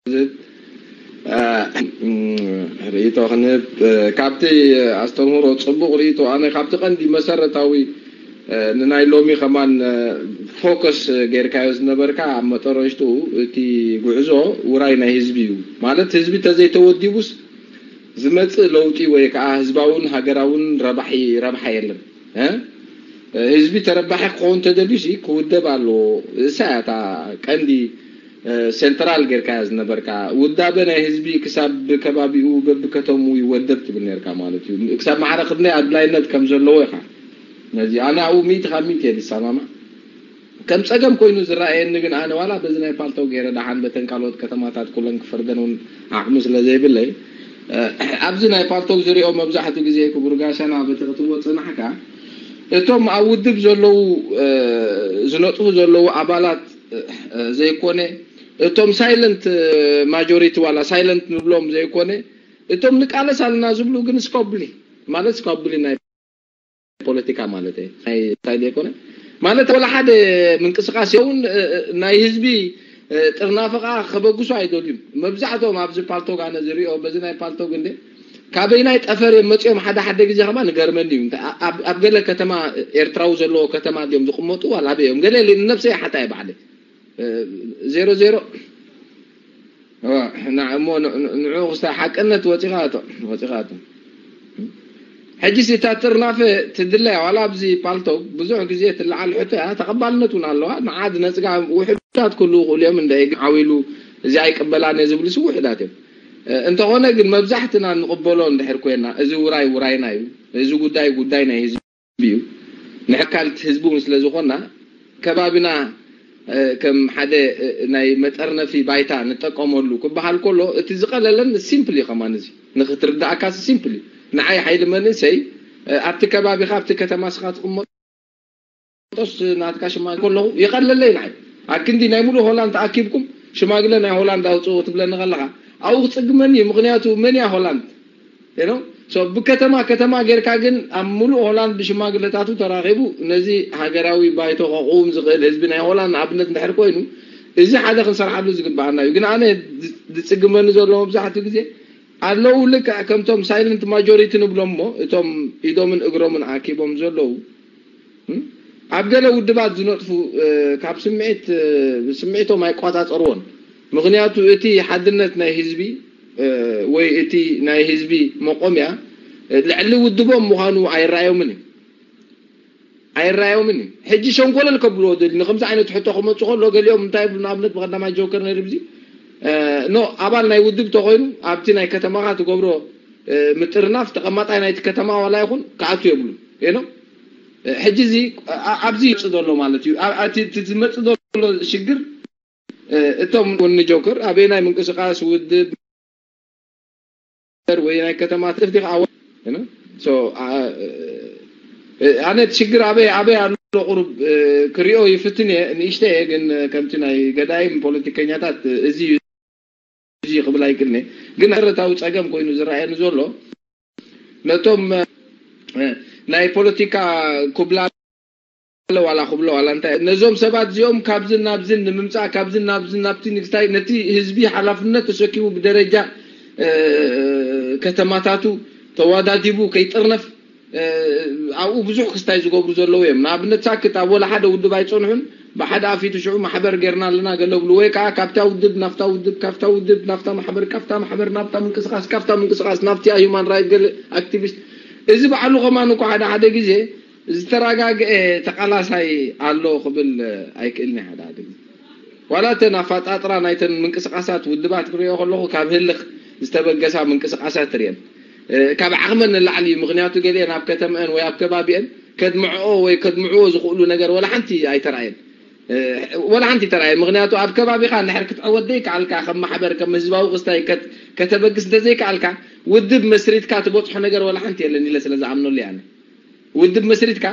ዝህብ፣ እ፣ ርእይቶ ክንህብ፣ እ፣ ካብቲ ኣስተምህሮ ጽቡቕ ርእይቶ፣ ኣነ ካብቲ ቀንዲ መሰረታዊ፣ እ፣ ንናይ ሎሚ ከማን፣ እ፣ ፎከስ ጌርካዮ ዝነበርካ ኣብ መጠረሽትኡ እቲ ጉዕዞ ውራይ ናይ ህዝቢ እዩ። ማለት ህዝቢ ተዘይተወዲቡስ ዝመጽእ ለውጢ ወይ ከዓ ህዝባውን ሃገራውን ረባሒ፣ ረብሓ የለን። እ? ህዝቢ ተረባሒ ክኸውን ተደልዩሲ ክውደብ ኣለዎ። እሳ እያ እታ ቀንዲ፣ እ፣ ሴንትራል ጌርካያ ዝነበርካ። ውዳበ ናይ ህዝቢ ክሳብ ብከባቢኡ በብከተምኡ ይወደብ ትብል ኔርካ ማለት እዩ። ክሳብ ማዕረ ክንደይ ኣድላይነት ከም ዘለዎ ኢኻ። ነዚ ኣነ ኣብኡ ሚእቲ ካብ ሚእቲ እየ ዝሰማማዕ። ከም ጸገም ኮይኑ ዝረኣየኒ ግን ኣነ ዋላ በዚ ናይ ፓልቶክ ገይረ ደሓን በተን ካልኦት ከተማታት ኩለን ክፈርደን እውን ዓቕሚ ስለ ዘይብለይ፣ እ፣ ኣብዚ ናይ ፓልቶክ ዝሪኦ መብዛሕትኡ ግዜ ክቡር ጋሻና በቲ ክትብሎ ጽናሕካ፣ እቶም ኣብ ውድብ ዘለዉ፣ እ፣ ዝነጥፉ ዘለዉ ኣባላት፣ እ፣ ዘይኮነ፣ እቶም ሳይለንት ማጆሪቲ ዋላ ሳይለንት ንብሎም ዘይኮነ፣ እቶም ንቃለስ ኣለና ዝብሉ ግን ስኮብሊ ማለት ስኮብሊ ናይ ፖለቲካ ማለት እየ። ናይ ስታይል ዘይኮነ ማለት ወላ ሓደ ምንቅስቃስ የውን፣ እ፣ እ፣ ናይ ህዝቢ፣ እ፣ ጥርናፈ ከዓ ከበግሱ ኣይደልዩን። መብዛሕትኦም ኣብዚ ፓልቶግ ኣነ ዝሪኦ፣ በዚ ናይ ፓልቶግ እንደ ካበይናይ ጠፈር እዮም መፂኦም፣ ሓደ ሓደ ግዜ ከማ ንገርመኒ እዩ። እንተ ኣ-፣ ኣብ፣ ኣብ ገለ ከተማ ኤርትራዊ ዘለዎ ከተማ ድዮም ዝቕመጡ ዋላ ኣበይ እዮም? ገለ ንነብሰይ ሓታ እየ ባዕለ። እ፣ ዜሮ ዜሮ። እዋ፣ ና-፣ እሞ ን-፣ ን-፣ ንዑ ክስታ ሓቅነት ወፂኻ እቶ፣ ወፂኻ እቶ። ሕጂ ሲታ ጥርናፈ ትድለያ ዋላ ኣብዚ ፓልቶግ ብዙሕ ግዜ ትለዓል ሕቶ እያ፣ ተቐባልነት እውን ኣለዋ። ንዓ ዝነፅጋ ውሕዳት ክህልዉ ይኽእሉ እዮም፣ እንደ ግን ዓው ኢሉ እዚ ኣይቅበላን እየ ዝብሉ ሲ ውሕዳት እዮም። እ፣ እንተኾነ ግን መብዛሕትና ንቕበሎ እንድሕር ኮይና፣ እዚ ውራይ ውራይና እዩ፣ እዚ ጉዳይ ጉዳይ ናይ ህዝቢ እዩ። ንሕካልት ህዝቢ እውን ስለ ዝኾና፣ ከባቢና ከም ሓደ ናይ መጠርነፊ ባይታ ንጠቀመሉ ክበሃል ከሎ፣ እቲ ዝቐለለን ሲምፕል እዩ። ከማን እዚ ንክትርዳእካ ሲምፕል እዩ። ንዓይ ሓይሊ መንእሰይ ኣብቲ ከባቢኻ ኣብቲ ከተማ ስኻ ትቕመጦስ ናትካ ሽማግለ ከለኹ ይቐለለይ ንዓይ። ኣክንዲ ናይ ሙሉእ ሆላንድ ተኣኪብኩም ሽማግለ ናይ ሆላንድ ኣውፅኡ ትብለኒ ከለኻ ኣብኡ ክፅግመኒ እዩ። ምክንያቱ መን እያ ሆላንድ? You know? So ብከተማ ከተማ ጌርካ ግን ኣብ ሙሉእ ሆላንድ ብሽማግለታቱ ተራኺቡ ነዚ ሃገራዊ ባይቶ ከቕውም ዝኽእል ህዝቢ ናይ ሆላንድ ንኣብነት እንድሕር ኮይኑ፣ እዚ ሓደ ክንሰርሓሉ ዝግባኣና እዩ። ግን ኣነ ዝ- ዝጽግመኒ ዘሎ መብዛሕትኡ ግዜ ኣለዉ ልክዕ ከምቶም ሳይለንት ማጆሪቲ ንብሎም እሞ እቶም ኢዶምን እግሮምን ኣኪቦም ዘለዉ እም? ኣብ ገለ ውድባት ዝነጥፉ እ፣ ካብ ስምዒት እ፣ ስምዒቶም ኣይቋጻጸርዎን። ምክንያቱ እቲ ሓድነት ናይ ህዝቢ እ፣ ወይ እቲ ናይ ህዝቢ መቆምያ እ፣ ልዕሊ ውድቦም ምዃኑ ኣይረኣዮምን እዩ። ኣይረኣዮምን እዩ። ሕጂ ሸንኮለል ከብልዎ ደሊ ንከምዚ ዓይነት ሕቶ ክመፁ ከሎ ገሊኦም እንታይ ይብሉ? ንኣብነት ብቀዳማይ ጆከር ነይሩ ብዚ እ፣ ኖ ኣባል ናይ ውድብ ተኮይኑ ኣብቲ ናይ ከተማኻ ትገብሮ እ፣ ምጥርናፍ ተቐማጣይ ናይቲ ከተማ ዋላ ይኹን ክኣቱ የብሉ። ኖ ሕጂ እዚ ኣ- ኣብዚ ይመፅእ ዘሎ ማለት እዩ። ኣ- እቲ እቲ ዝመፅእ ዘሎ ሽግር እ፣ እቶም ወኒ ጆከር ኣበየናይ ምንቅስቃስ ውድብ ወይ ናይ ከተማ ትፍ ዲኻ ኣወ- እ፣ ሶ፣ ኣ- እ፣ ኣነ እቲ ሽግር ኣበይ ኣበይ ኣሎ ቁሩብ እ፣ ክሪኦ ይፍትን እየ። ንእሽተ እየ ግን ከምቲ ናይ ገዳይም ፖለቲከኛታት እዚ እዩ እዚ ክብል ኣይክእልን እየ። ግን መሰረታዊ ጸገም ኮይኑ ዝረኣየኒ ዘሎ ነቶም እ፣ ናይ ፖለቲካ ኩብላ ዋላ ክብሎ ዋላ እንታይ ነዞም ሰባት እዚኦም ካብዝን ናብዝን ንምምጻእ ካብዝን ናብዝን ናብቲ ንግስታይ ነቲ ህዝቢ ሓላፍነት ተሰኪሙ ብደረጃ እ፣ ከተማታቱ ተዋዳዲቡ ከይጥርነፍ እ፣ ኣብኡ ብዙሕ ክስታይ ዝገብሩ ዘለዉ እዮም። ንኣብነት ሳክት ኣብ ወላ ሓደ ውድብ ኣይጸንሑን ብሓደ ኣፊቱ ሽዑ ማሕበር ጌርና ኣለና ገለ ብሉ ወይ ከዓ ካብታ ውድብ ናብታ ውድብ ካብታ ውድብ ናብታ ማሕበር ካብታ ማሕበር ናብታ ምንቅስቃስ ካብታ ምንቅስቃስ ናብቲ ሂማን ራይት ገለ ኣክቲቪስት እዚ ባዕሉ ከማን እኮ ሓደ ሓደ ግዜ ዝተረጋግአ ተቃላሳይ ኣሎ ክብል ኣይክእልን ሓደ ሓደ ግዜ ዋላ እተን ኣፋጣጥራ ናይተን ምንቅስቃሳት ውድባት ክሪኦ ከለኹ ካብ ህልኽ ዝተበገሳ ምንቅስቃሳት ትሪኤን ካብ ዓቕመን ንላዕሊ እዩ። ምክንያቱ ገሊአን ኣብ ከተመአን ወይ ኣብ ከባቢአን ከድምዕኦ ወይ ከድምዕዎ ዝኽእሉ ነገር ወላ ሓንቲ ኣይተራእየን። ወላ ሓንቲ ኣይተራእየን። ምክንያቱ ኣብ ከባቢኻ እንድሕር ክትዕወት ዘይከኣልካ ከም ማሕበር ከም ህዝባዊ ክስታይ ከት- ከተበግስ እንተዘይከኣልካ ውድብ መስሪትካ ትበፅሖ ነገር ወላ ሓንቲ የለን ኢለ ስለ ዝኣምነሉ እየ ኣነ። ውድብ መስሪትካ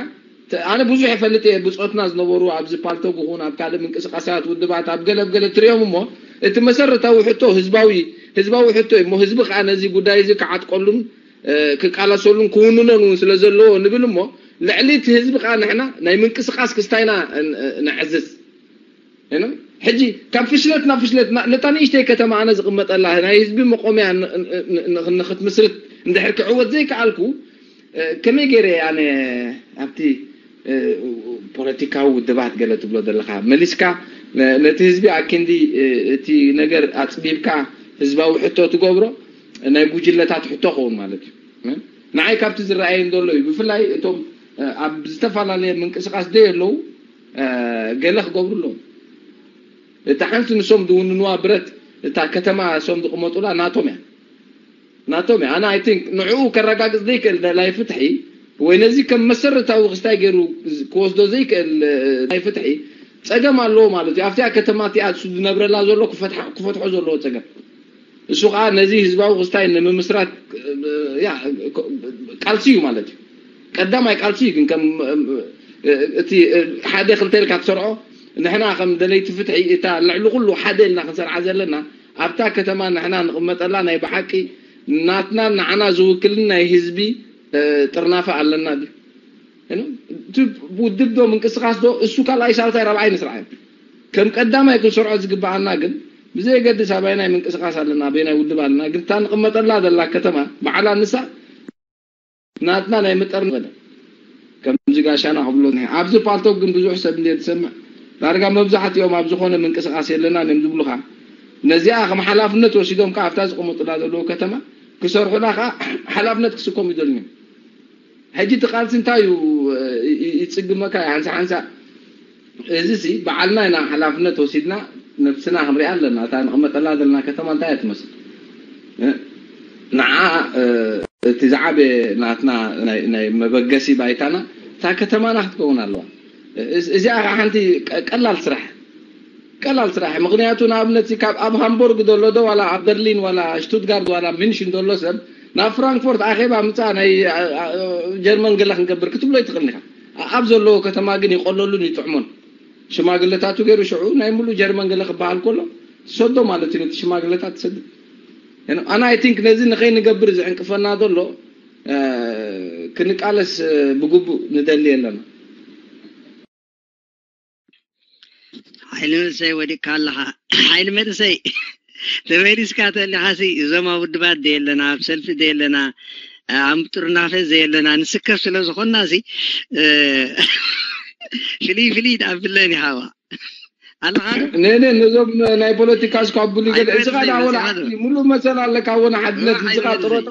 ኣነ ብዙሕ ይፈልጥ እየ ብፆትና ዝነበሩ ኣብዚ ፓልቶግ ይኹን ኣብ ካልእ ምንቅስቃሳት ውድባት ኣብ ገለ ኣብ ገለ ትሪኦም እሞ እቲ መሰረታዊ ሕቶ ህዝባዊ ህዝባዊ ሕቶ እዩ እሞ ህዝቢ ከዓ ነዚ ጉዳይ እዚ ክዓጥቀሉን ክቃለሰሉን ክውንኖን እውን ስለ ዘለዎ ንብል እሞ ልዕሊ እቲ ህዝቢ ከዓ ንሕና ናይ ምንቅስቃስ ክስታይና ነዕዝዝ ሕጂ ካብ ፍሽለት ናብ ፍሽለት ነታ ንእሽተይ ከተማ ኣነ ዝቕመጠላ ናይ ህዝቢ መቆምያ ንክትምስርት እንድሕር ክዕወት ዘይከኣልኩ ከመይ ገይረ ኣነ ኣብቲ ፖለቲካዊ ውድባት ገለ ትብሎ ዘለካ መሊስካ ነቲ ህዝቢ ኣኪንዲ እቲ ነገር ኣፅቢብካ ህዝባዊ ሕቶ ትገብሮ ናይ ጉጅለታት ሕቶ ኸውን ማለት እዩ። ንዓይ ካብቲ ዝረኣየን ዘሎ እዩ ብፍላይ እቶም ኣብ ዝተፈላለየ ምንቅስቃስ ደይ ኣለዉ ገለ ክገብሩ ኣለዎም። እታ ሓንቲ ንሶም ዝውንንዋ ብረት እታ ከተማ እሶም ዝቕመጡላ ናቶም እያ ናቶም እያ ኣነ I think ንዕኡ ከረጋግፅ ዘይክእል ደላይ ፍትሒ ወይ ነዚ ከም መሰረታዊ ክስታይ ገይሩ ክወስዶ ዘይክእል ናይ ፍትሒ ፀገም ኣለዎ ማለት እዩ። ኣብቲኣ ከተማ እቲኣ እሱ ዝነብረላ ዘሎ ክፈትሖ ዘለዎ ፀገም እሱ ከዓ ነዚ ህዝባዊ ክስታይ ንምምስራት ቃልሲ እዩ ማለት እዩ። ቀዳማይ ቃልሲ እዩ ግን ከም እቲ ሓደ ክልተ ኢልካ ትሰርዖ ንሕና ከም ደለይቲ ፍትሒ እታ ልዕሊ ኩሉ ሓደ ኢልና ክንሰርዓ ዘለና ኣብታ ከተማ ንሕና ንቕመጠላ ናይ ብሓቂ ናትና ንዓና ዝውክልን ናይ ህዝቢ ጥርናፈ ኣለና ድዩ? እቲ ውድብ ዶ ምንቅስቃስ ዶ እሱ ካልኣይ ሳልሳይ ራብዓይ ንስርዓ እዩ። ከም ቀዳማይ ክንሰርዖ ዝግበኣና ግን ብዘየገድስ ኣበየናይ ምንቅስቃስ ኣለና ኣበየናይ ውድብ ኣለና ግን እታ ንቕመጠላ ዘላ ከተማ በዓላ ንሳ ናትና ናይ ምጠር ንበለ ከምዚ ጋሻና ክብሎ ኣብዚ ፓልቶክ ግን ብዙሕ ሰብ እንደ ዝሰምዕ ዳርጋ መብዛሕትኦም ኣብ ዝኾነ ምንቅስቃስ የለና እዮም ዝብሉካ ነዚኣ ከም ሓላፍነት ወሲዶም ከዓ ኣብታ ዝቕመጡላ ዘለዉ ከተማ ክሰርሑላ ከዓ ሓላፍነት ክስከሙ ይደልዩ ሕጂ እቲ ቃልሲ እንታይ እዩ ይፅግመካ ሓንሳ ሓንሳ እዚ ሲ በዓልና ኢና ሓላፍነት ወሲድና ነብስና ክንሪኣ ኣለና እታ ንቕመጠላ ዘለና ከተማ እንታይ እያ ትመስል ንዓ እቲ ዝዓበየ ናትና ናይ መበገሲ ባይታና እታ ከተማና ክትከውን ኣለዋ እዚኣ ሓንቲ ቀላል ስራሕ ቀላል ስራሕ። ምክንያቱ ንኣብነት ካብ ኣብ ሃምቦርግ ዘሎ ዶ ዋላ ኣብ በርሊን ዋላ ሽቱትጋርድ ዋላ ሚንሽን ዘሎ ሰብ ናብ ፍራንክፎርት ኣኼባ ምፃ ናይ ጀርመን ገለ ክንገብር ክትብሎ ይትኽእል ኢኻ። ኣብ ዘለዎ ከተማ ግን ይቆለሉን ይጥዕሞን። ሽማግለታቱ ገይሩ ሽዑ ናይ ሙሉ ጀርመን ገለ ክበሃል ከሎ ትሰዶ ማለት እዩ። ነቲ ሽማግለታት ትሰድ ኣና ኣይ ቲንክ ነዚ ንኸይንገብር ዝዕንቅፈና ዘሎ ክንቃለስ ብግቡእ ንደሊ ኣለና። ሓይሊ መንሰይ ወዲቅካ ኣለኻ። ሓይሊ መንሰይ ተመሊስካ ተሊኻሲ እዞም ኣብ ውድባት ደየለና ኣብ ሰልፊ ደየለና ኣብ ጥርናፈ ዘየለና ንስከፍ ስለ ዝኾንና ሲ ፍልይ ፍልይ ኣብለን ይሃዋ ኣለኻ ዶ? ነነ ነዞም ናይ ፖለቲካ እስኳ ብሉ ገለ እዚ ቃዳ ወላ ሙሉ መሰል ኣለካ ወና ሓድነት እዚ ቃ ጥሮታ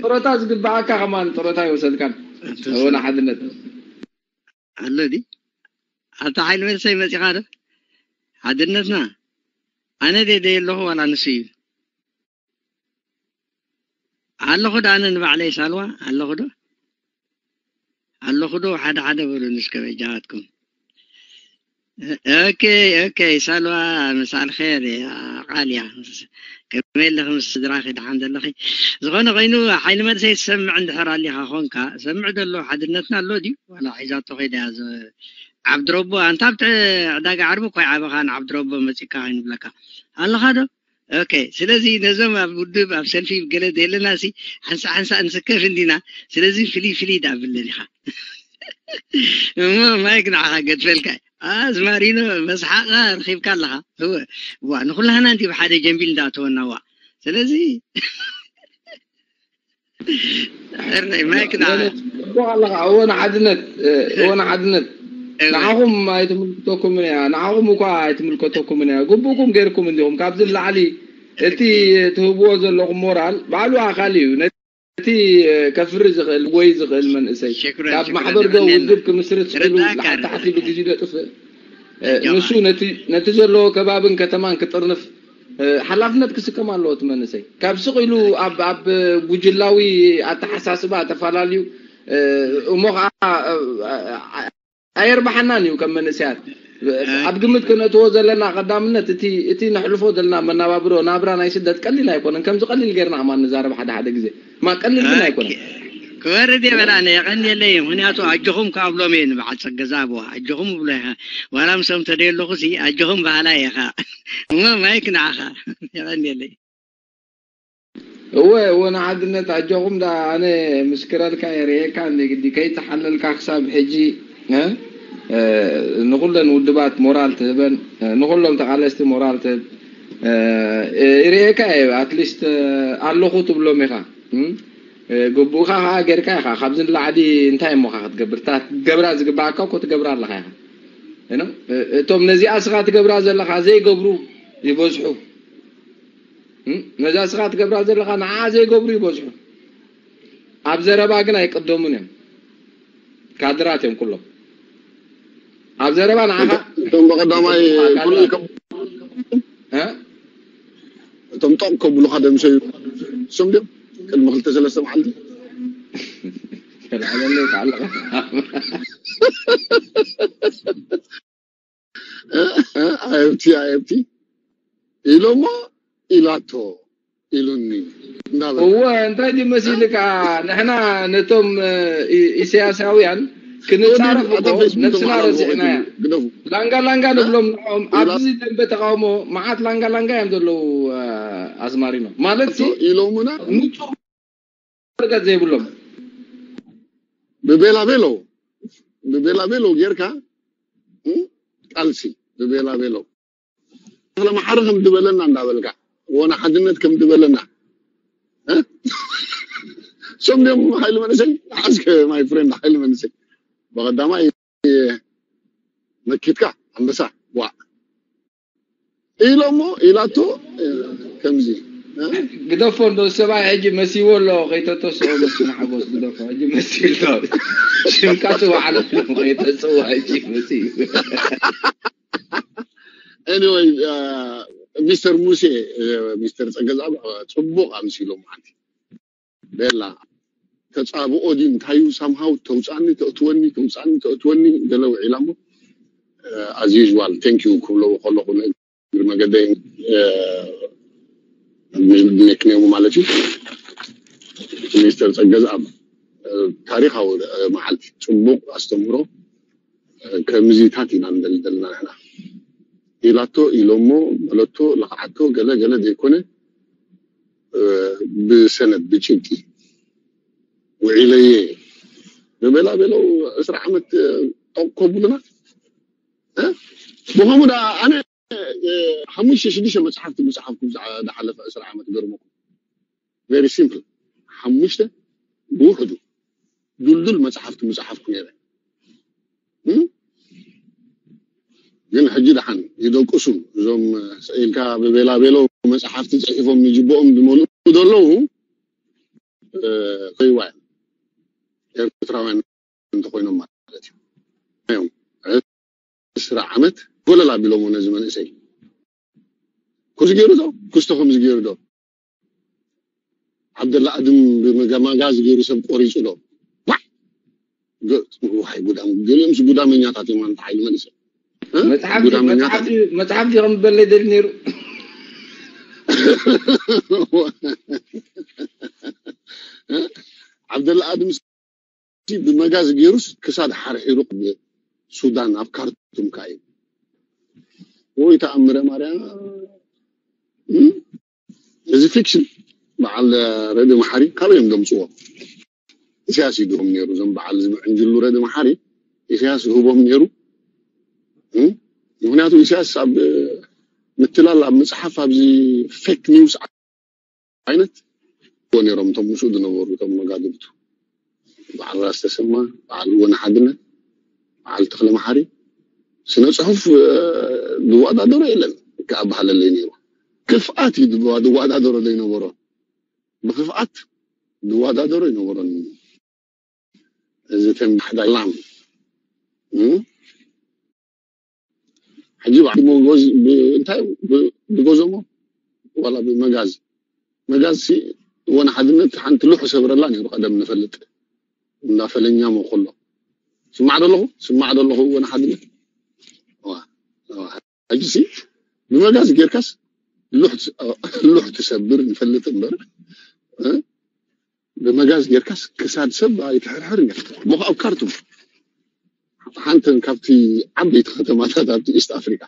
ጥሮታ ዝግባኣካ ከማን ጥሮታ ይወሰድካን ወና ሓድነት ኣሎ ዲ ኣብታ ሓይሊ መንሰይ መፂኻ ዶ ሓድነትና ኣነ ደደ ኣለኹ ዋላ ንሱ እዩ ኣለኹ ዶ ኣነ ንባዕለይ ሳልዋ ኣለኹ ዶ ኣለኹ ዶ ሓደ ሓደ በሉ ንስከ በጃኻትኩም ኦኬ ኦኬ ሳልዋ ምሳል ኸር ቃል እያ ከመይ ኣለኺ ምስ ስድራኺ ደሓን ዘለኺ ዝኾነ ኮይኑ ሓይሊ መንሰይ ትሰምዕ እንድሕር ኣሊኻ ኾንካ ሰምዕ ደሎ ሓድነትና ኣሎ ድዩ ዋላ ሒዛቶ ኸይዳ እያ ዓብድረቦ ኣንታ ኣብቲ ዕዳጋ ዓርቢ እኮ ይዓበኻን ዓብድረቦ መፂካ ከይንብለካ ኣለኻ ዶ ኦኬ ስለዚ ነዞም ኣብ ውድብ ኣብ ሰልፊ ገለ ዘለና ሲ ሓንሳ ሓንሳ ንስከፍ እንዲና ስለዚ ፍልይ ፍልይ ዳብለን ኢኻ እሞ ማይክ ንዓኻ ገድፈልካ ኣዝማሪኖ መስሓቕካ ረኺብካ ኣለኻ እወ ዋ ንኩላህና እንዲ ብሓደ ጀንቢል እንዳእተወና ዋ ስለዚ ሕራይ ማይክ ንዓኻ ኣለኻ እወ ንሓድነት እወ ንሓድነት ንዓኹም ኣይትምልከተኩምን እያ ንዓኹም እኳ ኣይትምልከተኩምን እያ ግቡእኩም ገይርኩም እንዲኹም ካብዚ ንላዕሊ እቲ ትህብዎ ዘለኹም ሞራል ባዕሉ ኣካል እዩ ነቲ ከፍሪ ዝኽእል ወይ ዝኽእል መንእሰይ ካብ ማሕበር ዶ ውድብ ክምስርት ስኢሉ ላዕሊ ታሕቲ ኢሉ ግዜ ደጥፍእ ንሱ ነቲ ዘለዎ ከባብን ከተማን ክጥርንፍ ሓላፍነት ክስከም ኣለዎ እቲ መንእሰይ ካብ ስቕ ኢሉ ኣብ ኣብ ጉጅላዊ ኣተሓሳስባ ተፈላለዩ እሞ ከዓ ኣየርባሓናን እዩ ከም መንእሰያት ኣብ ግምት ክነእትዎ ዘለና ቀዳምነት እቲ እቲ ነሕልፎ ዘለና መናባብሮ ናብራ ናይ ስደት ቀሊል ኣይኮነን ከምዚ ቀሊል ገይርና ከማ ንዛረብ ሓደ ሓደ ግዜ ማ ቀሊል ግን ኣይኮነን ክወርድ የበላነ የቐንየለይ ምክንያቱ ኣጆኹም ካብ ሎም እየ ንበዓል ፀገዛ ኣብዋ ኣጆኹም እብሎ ኢኻ ዋላ ምሶም ተደየለኹ ሲ ኣጆኹም በሃላ ኢኻ እሞ ማይክ ንዓኻ የቐንየለይ እወ እወ ንሓድነት ኣጆኹም ዳ ኣነ ምስክረልካ የርእየካ እንደ ግዲ ከይተሓለልካ ክሳብ ሕጂ ንኩለን ውድባት ሞራል ትህበን ንኩሎም ተቃለስቲ ሞራል ትህብ ይርእየካ እየ ኣትሊስት ኣለኹ ትብሎም ኢኻ ግቡእካ ከዓ ጌርካ ኢኻ ካብዚ ንላዕሊ እንታይ እሞካ ክትገብር እታ ክትገብራ ዝግባኣካ እኮ ትገብራ ኣለካ ኢኻ እቶም ነዚኣ ስኻ ትገብራ ዘለካ ዘይገብሩ ይበዝሑ ነዛ ስኻ ትገብራ ዘለኻ ንዓ ዘይገብሩ ይበዝሑ ኣብ ዘረባ ግን ኣይቀደሙን እዮም ካድራት እዮም ኩሎም ኣብ ዘረባ ንዓኻ እቶም በቀዳማይ ኩሉ እቶም ጦቕ ከብሉኻ ደምሰዩ እሶም ድዮም ቅድሚ ክልተ ሰለስተ መዓልቲ ተልዓለለይ ተዓለኻ ኣየብቲ ኣየብቲ ኢሎሞ ኢላቶ ኢሉኒ እወ እንታይ ድዩ መሲልካ ንሕና ነቶም ኢሳያሳውያን ክንፃረፍ እኮ ነብስና ረሲዕናያ ላንጋ ላንጋ ንብሎም ንኦም ኣብዚ ደንበ ተቃውሞ መዓት ላንጋ ላንጋ እዮም ዘለዉ ኣዝማሪኖ ማለት ኢሎሙና ንፁር ወረቀት ዘይብሎም ብቤላ ቤሎ ብቤላ ቤሎ ጌርካ ቃልሲ ብቤላ ቤሎ ስለማሓረ ከም ዝበለና እንዳበልካ ወና ሓድነት ከም ዝበለና ሶም ዲኦም ሓይሊ መንእሰይ ሓዝከ ማይ ፍሬንድ ሓይሊ መንእሰይ ብቐዳማይ መኪትካ ኣንበሳ ዋዕ ኢሎሞ ኢላቶ ከምዚ ግደፎ እንዶ ሰብኣይ ሕጂ መሲዎ ኣሎ ከይተተስኦ መስፍን ሓጎስ ግደፎ ሕጂ መሲሉ ሽምካ ጽዋዕ ኣሎ ከይተጽዋ ሕጂ መሲሉ anyway ሚስተር ሙሴ ሚስተር ጸገዛ ጽቡቅ ኣምሲሎም ሓንቲ ቤላ ተጻብኦ ድዩ እንታይ እዩ ሳምሃው ተውጻኒ ተእትወኒ ተውጻኒ ተእትወኒ ገለ ውዒላ እሞ as usual thank you ክብሎ ከለኹ ንእግሪ መገደይ ንክኔሙ ማለት እዩ። ሚኒስተር ጸገዝኣብ ታሪኻዊ መዓልቲ ጽቡቕ ኣስተምህሮ። ከምዚታት ኢና ንደሊ ዘለና ንሕና። ኢላቶ ኢሎሞ በለቶ ለኽዓቶ ገለ ገለ ዘይኮነ ብሰነድ ብጭብጢ ውዒለየ ብቤላ ቤለው ዕስራ ዓመት ጠቕ ከብሉና ብኸምኡ ዳ ኣነ ሓሙሽተ ሽዱሽተ መፅሓፍቲ ምፅሓፍኩም ዝሓለፈ ዕስራ ዓመት ገርመኩም very simple ሓሙሽተ ብውሕዱ ዱልዱል መፅሓፍቲ ምፅሓፍኩ ነይረ። ግን ሕጂ ደሓን ይደቅሱ እዞም ስኢልካ ብቤላ ቤሎ መፅሓፍቲ ፅሒፎም ንጅብኦም ዝመልኡ ዘለዉ ኮይዋ ኤርትራውያን እንተኮይኖም ማለት እዩ። ዕስራ ዓመት ጎለል ኣቢሎሞ ነዚ መንእሰይ ኩዚ ገይሩ ዶ ኩስቶ ከምዚ ገይሩ ዶ ዓብደላ ኣድም ብመጋማጋዝ ገይሩ ሰብ ቆሪፁ ዶ ዋይ ጉዳም ገሊኦምስ ጉዳመኛታት እዮም። ኣንተ ሓይሊ መንእሰይ መፅሓፍቲ ከም ዝበለይ ደሊ ነይሩ። ዓብደላ ኣድም ብመጋዝ ገይሩስ ክሳድ ሓርሒሩ ሱዳን ኣብ ካርቱም ካዩ ወይ ተኣምረ ማርያም እዚ ፊክሽን በዓል ረዲ መሓሪ ካበይ እዮም ደምፅዎ? ኢሳያስ ይድሁም ነይሩ። እዞም በዓል ዝምዕንጅሉ ረዲ መሓሪ ኢሳያስ ዝህቦም ነይሩ። ምክንያቱ ኢሳያስ ኣብ ምትላል ኣብ ምፅሓፍ ኣብዚ ፌክ ኒውስ ዓይነት ነይሮም እቶም ምስኡ ዝነበሩ እቶም መጋድልቱ በዓል ራስ ተሰማ በዓል እወን ሓድነት በዓል ተክለ መሓሪ ስነ ፅሑፍ ዝወዳደሮ የለን። ከኣባሃለለይ ነይሩ ክፍኣት እዩ ዝወዳደሮ ዘይነበሮ ብክፍኣት ዝወዳደሮ ይነበሮን እዚ ተንባሕዳላም ሕጂ እንታይ ብጎዞሞ ዋላ ብመጋዝ መጋዝ ሲ እወን ሓድነት ሓንቲ ልሑ ሰብረላ ነይሩ ቀደም ንፈልጥ እንዳፈለኛሞ ከሎ ስማዕ ደለኹ ስማዕ ደለኹ እወን ሓድነት ሕጂ ሲ ብመጋዝ ጌርካስ ልሕ ትሰብር ንፈልጥ እምበር ብመጋዝ ጌርካስ ክሳድ ሰብ ኣይትሕርሕር እሞ ኣብ ካርቱም ሓንተን ካብቲ ዓበይቲ ከተማታት ኣብቲ ኢስት ኣፍሪካ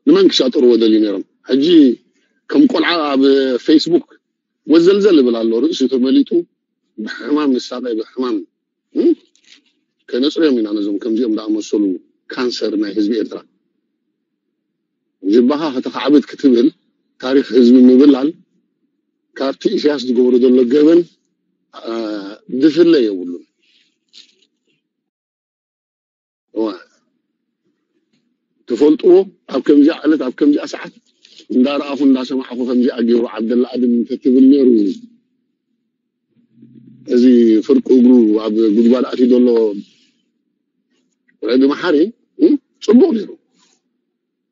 ንመን ክሻጥርዎ ደልዩ ነይሮም ሕጂ ከም ቆልዓ ኣብ ፌስቡክ ወዘልዘል ይብል ኣሎ ርእሱ ተመሊጡ ብሕማም ንሳቀ ብሕማም ከነፅርዮም ኢና ነዞም ከምዚኦም ዝኣመሰሉ ካንሰር ናይ ህዝቢ ኤርትራ ጅባኻ ከተኻዕብት ክትብል ታሪክ ህዝቢ ምብላል ካብቲ ኢሳያስ ዝገብሮ ዘሎ ገበን ድፍለ የብሉን። ትፈልጥዎ ኣብ ከምዚኣ ዕለት ኣብ ከምዚኣ ሰዓት እንዳረኣኹ እንዳሰማዕኹ ከምዚኣ ገይሩ ዓብደላ ኣድም እንተትብል ነይሩ እዚ ፍርቂ እግሩ ኣብ ጉድጓድ ኣትዩ ዘሎ ረዲ መሓሪ ፅቡቅ ነይሩ።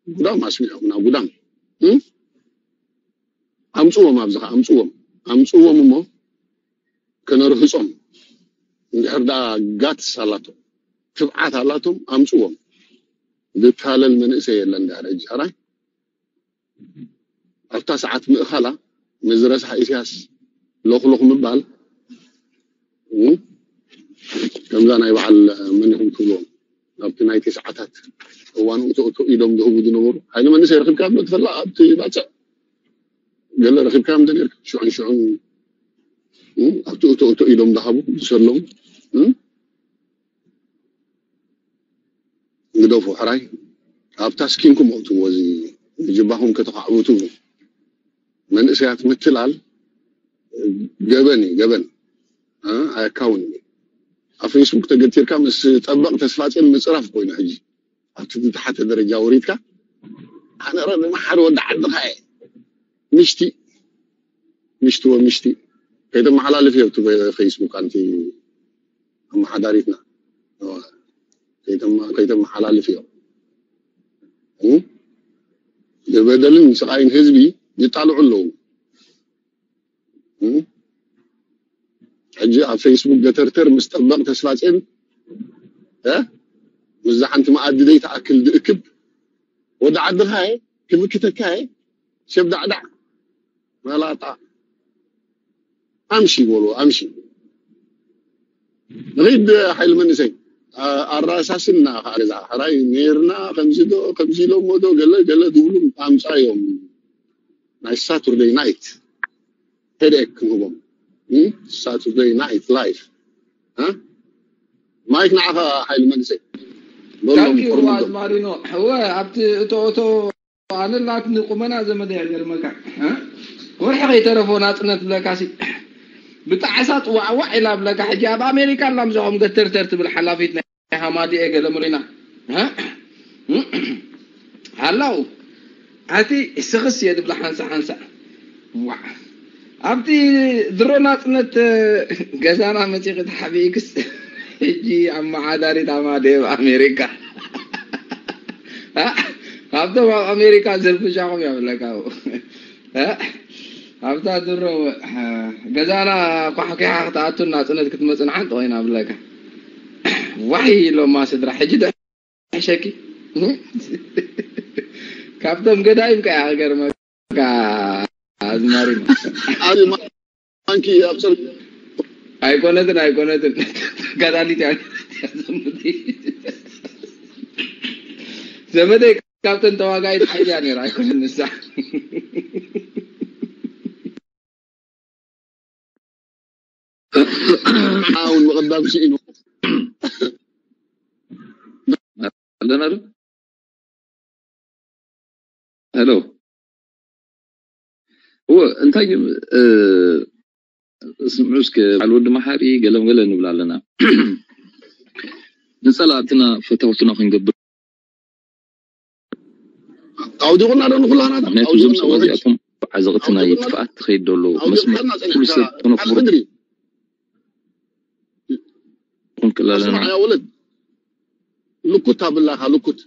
ጉዳም ኣስሚዖምና ጉዳም ኣምፅዎም ኣብዚ ከዓ ኣምፅዎም ኣምፅዎም እሞ ከነርህፆም እንድሕር ደኣ ጋትስ ኣላቶም ትብዓት ኣላቶም ኣምፅዎም። ዝታለል መንእሰይ የለን ዳረ ጃራይ ኣብታ ሰዓት ምእኻላ ምስ ረሳሕ ኢሳያስ ሎኽሎኽ ምባል ከምዛ ናይ በዓል መን ኢኹም ትብልዎም ኣብቲ ናይ ተስዓታት እዋን እቶ እቶ ኢዶም ዝህቡ ዝነበሩ ሓይሊ መንእሰይ ረኺብካ ዶ ትፈልጥ ኣብቲ ባፅዕ ገለ ረኺብካ ዶ ነርካ ሽዑን ሽዑን ኣብቲ እቶ እቶ ኢዶም ዝሃቡ ዝሰለሙ ግደፉ ሕራይ ኣብታ ስኪንኩም ኣውፅዎ እዚ ጅባኹም ከተኻዕብቱ መንእሰያት ምትላል ገበን እዩ ገበን ኣያካውን እዩ ኣብ ፌስቡክ ተገቲርካ ምስ ጠበቕ ተስፋፅን ምፅራፍ ኮይኑ ሕጂ ኣብቲ ዝተሓተ ደረጃ ወሪድካ ኣነ ረቢ መሓሪ ወዲ ዓድኻ እየ ምሽቲ ምሽቲ ወምሽቲ ከይተመሓላልፍ እየ ኣብቲ ፌስቡክ ኣንቲ ኣመሓዳሪትና ከይተመሓላልፍ እዮም። ንበደልን ስቓይን ህዝቢ ይጣልዑ ኣለዉ። ሕጂ ኣብ ፌስቡክ ገተርተር ምስ ጠበቕ ተስፋፅን ምስዛ ሓንቲ መኣዲ ዘይትኣክል ድእክብ ወዲ ዓድኻ እየ ክብክተካ እየ። ሸብዳዕዳዕ መላጣ ኣምሺ በሉ ኣምሺ። ንኺድ ሓይሊ መንእሰይ ኣራሳስና ከዓ ገዛ ሕራይ ነርና ከምዚ ዶ ከምዚ ኢሎሞ ዶ ገለ ገለ ዝብሉ ኣምፃ እዮም። ናይ ሳቱርደይ ናይት ሄድኤክ ክንህቦም ሳቱርደይ ናይት ላይፍ። ማይክ ንዓኻ ሓይሊ መንእሰይ በሎም። ኣዝማሪኖ እወ ኣብቲ እቶ እቶ ኣነ ላትኒ ቁመና ዘመደ ይገርመካ። ወርሒ ከይተረፎ ናፅነት ብለካሲ ብጣዕሳ ጥዋዕዋዕ ኢላ ብለካ። ሕጂ ኣብ ኣሜሪካ ኣላ ምዛኹም ገተርተር ትብል ሓላፊት ናይ ሃማዲኤ ገለ ምሪና ሃላው ኣቲ ስኽስ እየ ድብላ ሓንሳ ሓንሳ። ዋ ኣብቲ ድሮ ናፅነት ገዛና መፂኺ ተሓቢእክስ ሕጂ ኣመሓዳሪት ኣማዴ ኣብ ኣሜሪካ። ካብቶም ኣብ ኣሜሪካ ዘርፍሻኹም እያ ብለካ ኣብታ ድሮ ገዛና ኳሕኪሓ ክትኣቱን ናፅነት ክትመፅን ሓንቲ ኮይና ብለካ። ዋይ ኢሎማ ስድራ ሕጂ ሕሸኪ ካብቶም ገዳይም ከያ ሃገር መካ ኣዝማሪ ማንኪ ኣብ ሰር ኣይኮነትን ኣይኮነትን ጋዳሊት ዘመደይ ካብተን ተዋጋይት ሓይልያ ነራ ኣይኮነን ንሳ ኣውን ምቕዳም ስኢኑ ኣለና ዶ ሄሎ እወ እንታይ እዩ ስምዑ እስከ በዓል ወዲ መሓሪ ገለም ገለ ንብል ኣለና ንፀላእትና ፈታውትና ክንገብር ኣውዲቑና ዶ ንኩላና ምክንያቱ እዞም ሰባት እዚኣቶም ዓዘቕቲ ናይ ጥፍኣት ትኸይድ ዘሎ መስመር ኩሉ ሰብ ተነፍሮ ክንክእል ኣለና ወለድ ልኩት ኣብላኻ ልኩት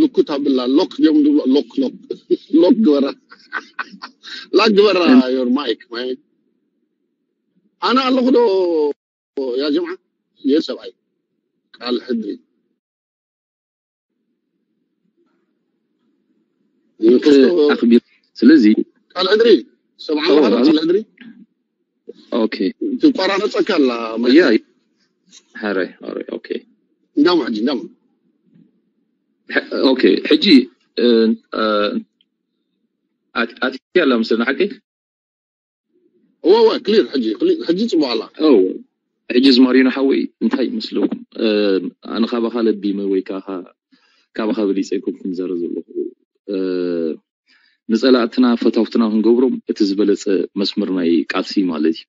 ልኩት ኣብላ ሎክ ዲዮም ድብሎ ሎክ ሎክ ሎክ ግበራ ላክ ግበራ your mic man ኣነ ኣለኹ ዶ ያ ጀምዓ የር ሰብኣይ ቃል ሕድሪ ኣኽቢር ስለዚ ቃል ሕድሪ ሰብዓ ቃል ሕድሪ ኦኬ ትቋራረፀካ ኣላ ያ ሐራይ ሐራይ ኦኬ እንዳሞ ሕጂ እንዳሞ ኦኬ ሕጂ ኣትያ ኣላ ምስለና ሓቂ እወ እወ ክሊር ሕጂ ሕጂ ፅቡቅ ኣላ ሕጂ ዝማሪኖ ሓወይ እንታይ ይመስለኩም ኣነ ካባኻ ለቢመ ወይ ከዓ ካባኻ በሊፀ ኣይኮንኩም ዘረ ዘለኹ ንፀላእትና ፈታውትና ክንገብሮም እቲ ዝበለፀ መስመር ናይ ቃልሲ ማለት እዩ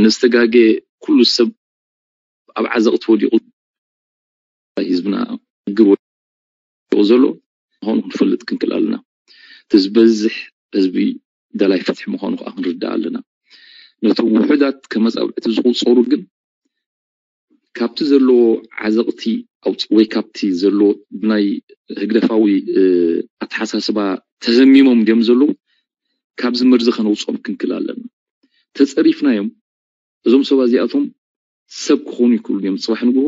ንዝተጋገ ኩሉ ሰብ ኣብ ዓዘቕቲ ወዲቑ ህዝብና ግር ወዲቑ ዘሎ ምዃኑ ክንፈልጥ ክንክእል ኣለና እቲ ዝበዝሕ ህዝቢ ደላይ ፍትሒ ምዃኑ ከዓ ክንርዳእ ኣለና ነቶም ውሑዳት ከመፃብዕቲ ዝቁፀሩ ግን ካብቲ ዘለዎ ዓዘቕቲ ኣውፅእ ወይ ካብቲ ዘለዎ ብናይ ህግደፋዊ ኣተሓሳስባ ተዘሚሞም ድዮም ዘለዉ ካብዚ መርዚ ከነውፅኦም ክንክእል ኣለና ተፀሪፍናዮም እዞም ሰባት እዚኣቶም ሰብ ክኾኑ ይክእሉ እዮም ፅባሕ ንግሆ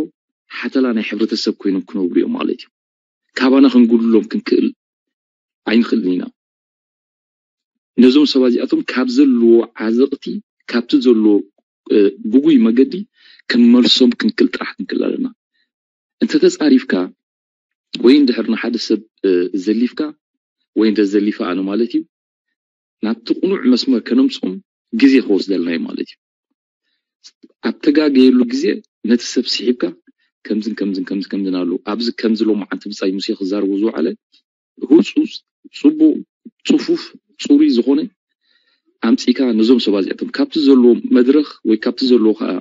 ሓተላ ናይ ሕብረተሰብ ኮይኖም ክነብሩ እዮም ማለት እዩ ካባና ክንጉድሎም ክንክእል ኣይንኽእልን ኢና ነዞም ሰባት እዚኣቶም ካብ ዘለዎ ዓዘቕቲ ካብቲ ዘለዎ ጉጉይ መገዲ ክንመልሶም ክንክእል ጥራሕ ክንክእል ኣለና እንተተፃሪፍካ ወይ እንድሕር ንሓደ ሰብ ዘሊፍካ ወይ እንተ ዘሊፋ ኣነ ማለት እዩ ናብቲ ቁኑዕ መስመር ከነምፅኦም ግዜ ክወስደልና እዩ ማለት እዩ ኣብ ተጋገየሉ ግዜ ነቲ ሰብ ስሒብካ ከምዝን ከምዝን ከምዝ ከምዝን ኣሎ ኣብዚ ከምዚ ሎማዓንቲ ብፃይ ሙሴ ክዛረቡ ዝውዓለ ህፁፅ ፅቡቅ ፅፉፍ ፅሩይ ዝኾነ ኣምፂካ ነዞም ሰባት እዚኣቶም ካብቲ ዘለዎ መድረክ ወይ ካብቲ ዘለዎ ከዓ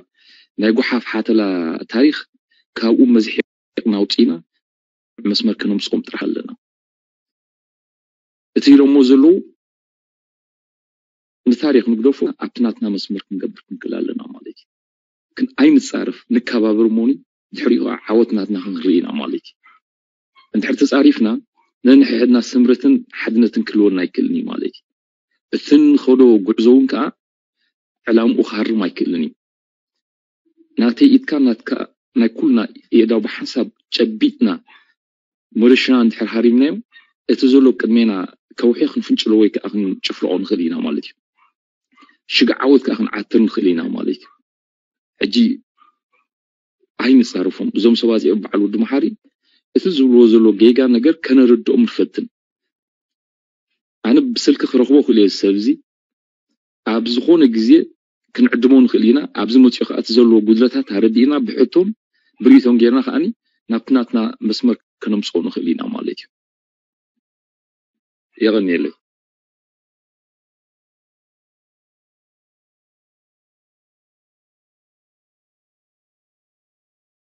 ናይ ጉሓፍ ሓተላ ታሪክ ካብኡ መዝሒቅና ኣውፂና መስመር ከነምፅኦም ጥራሕ ኣለና እቲ ኢሎሞ ዘለዉ ንታሪክ ንግደፎ ኣብቲ ናትና መስመር ክንገብር ክንክእል ኣለና ማለት እዩ ግን ኣይንፃረፍ ንከባበር ሞኒ ድሕሪኡ ከዓ ዓወት ናትና ክንርኢ ኢና ማለት እዩ እንድሕር ተፃሪፍና ነንሕሕድና ስምረትን ሓድነትን ክልወና ኣይክእልን እዩ ማለት እዩ እቲ ንኸዶ ጉዕዞ እውን ከዓ ዕላምኡ ክሃርም ኣይክእልን እዩ ናተይ ኢድካ ናትካ ናይ ኩልና የእዳው ብሓንሳብ ጨቢጥና መረሻና እንድሕር ሃሪምናዮ እቲ ዘሎ ቅድሜና ከውሒ ክንፍንጭሎ ወይ ከዓ ክንጭፍልቆ ንኽእል ኢና ማለት እዩ። ሽግዓወት ከዓ ክንዓትር ንኽእል ኢና ማለት እዩ። ሕጂ ኣይንፃረፎም እዞም ሰባት እዚኦም። በዓል ወዲ መሓሪ እቲ ዝብልዎ ዘሎ ጌጋ ነገር ከነረድኦም ንፈትን። ኣነ ብስልኪ ክረኽቦ ክእል እየ ሰብ እዚ ኣብ ዝኾነ ግዜ ክንዕድሞ ንኽእል ኢና። ኣብዚ መፅኡ ከዓ እቲ ዘለዎ ጉድለታት ኣረዲእና ብሕቶን ብርእይቶን ጌርና ከዓኒ ናብቲ ናትና መስመር ከነምፅኦ ንኽእል ኢና ማለት እዩ። የቐንየለይ።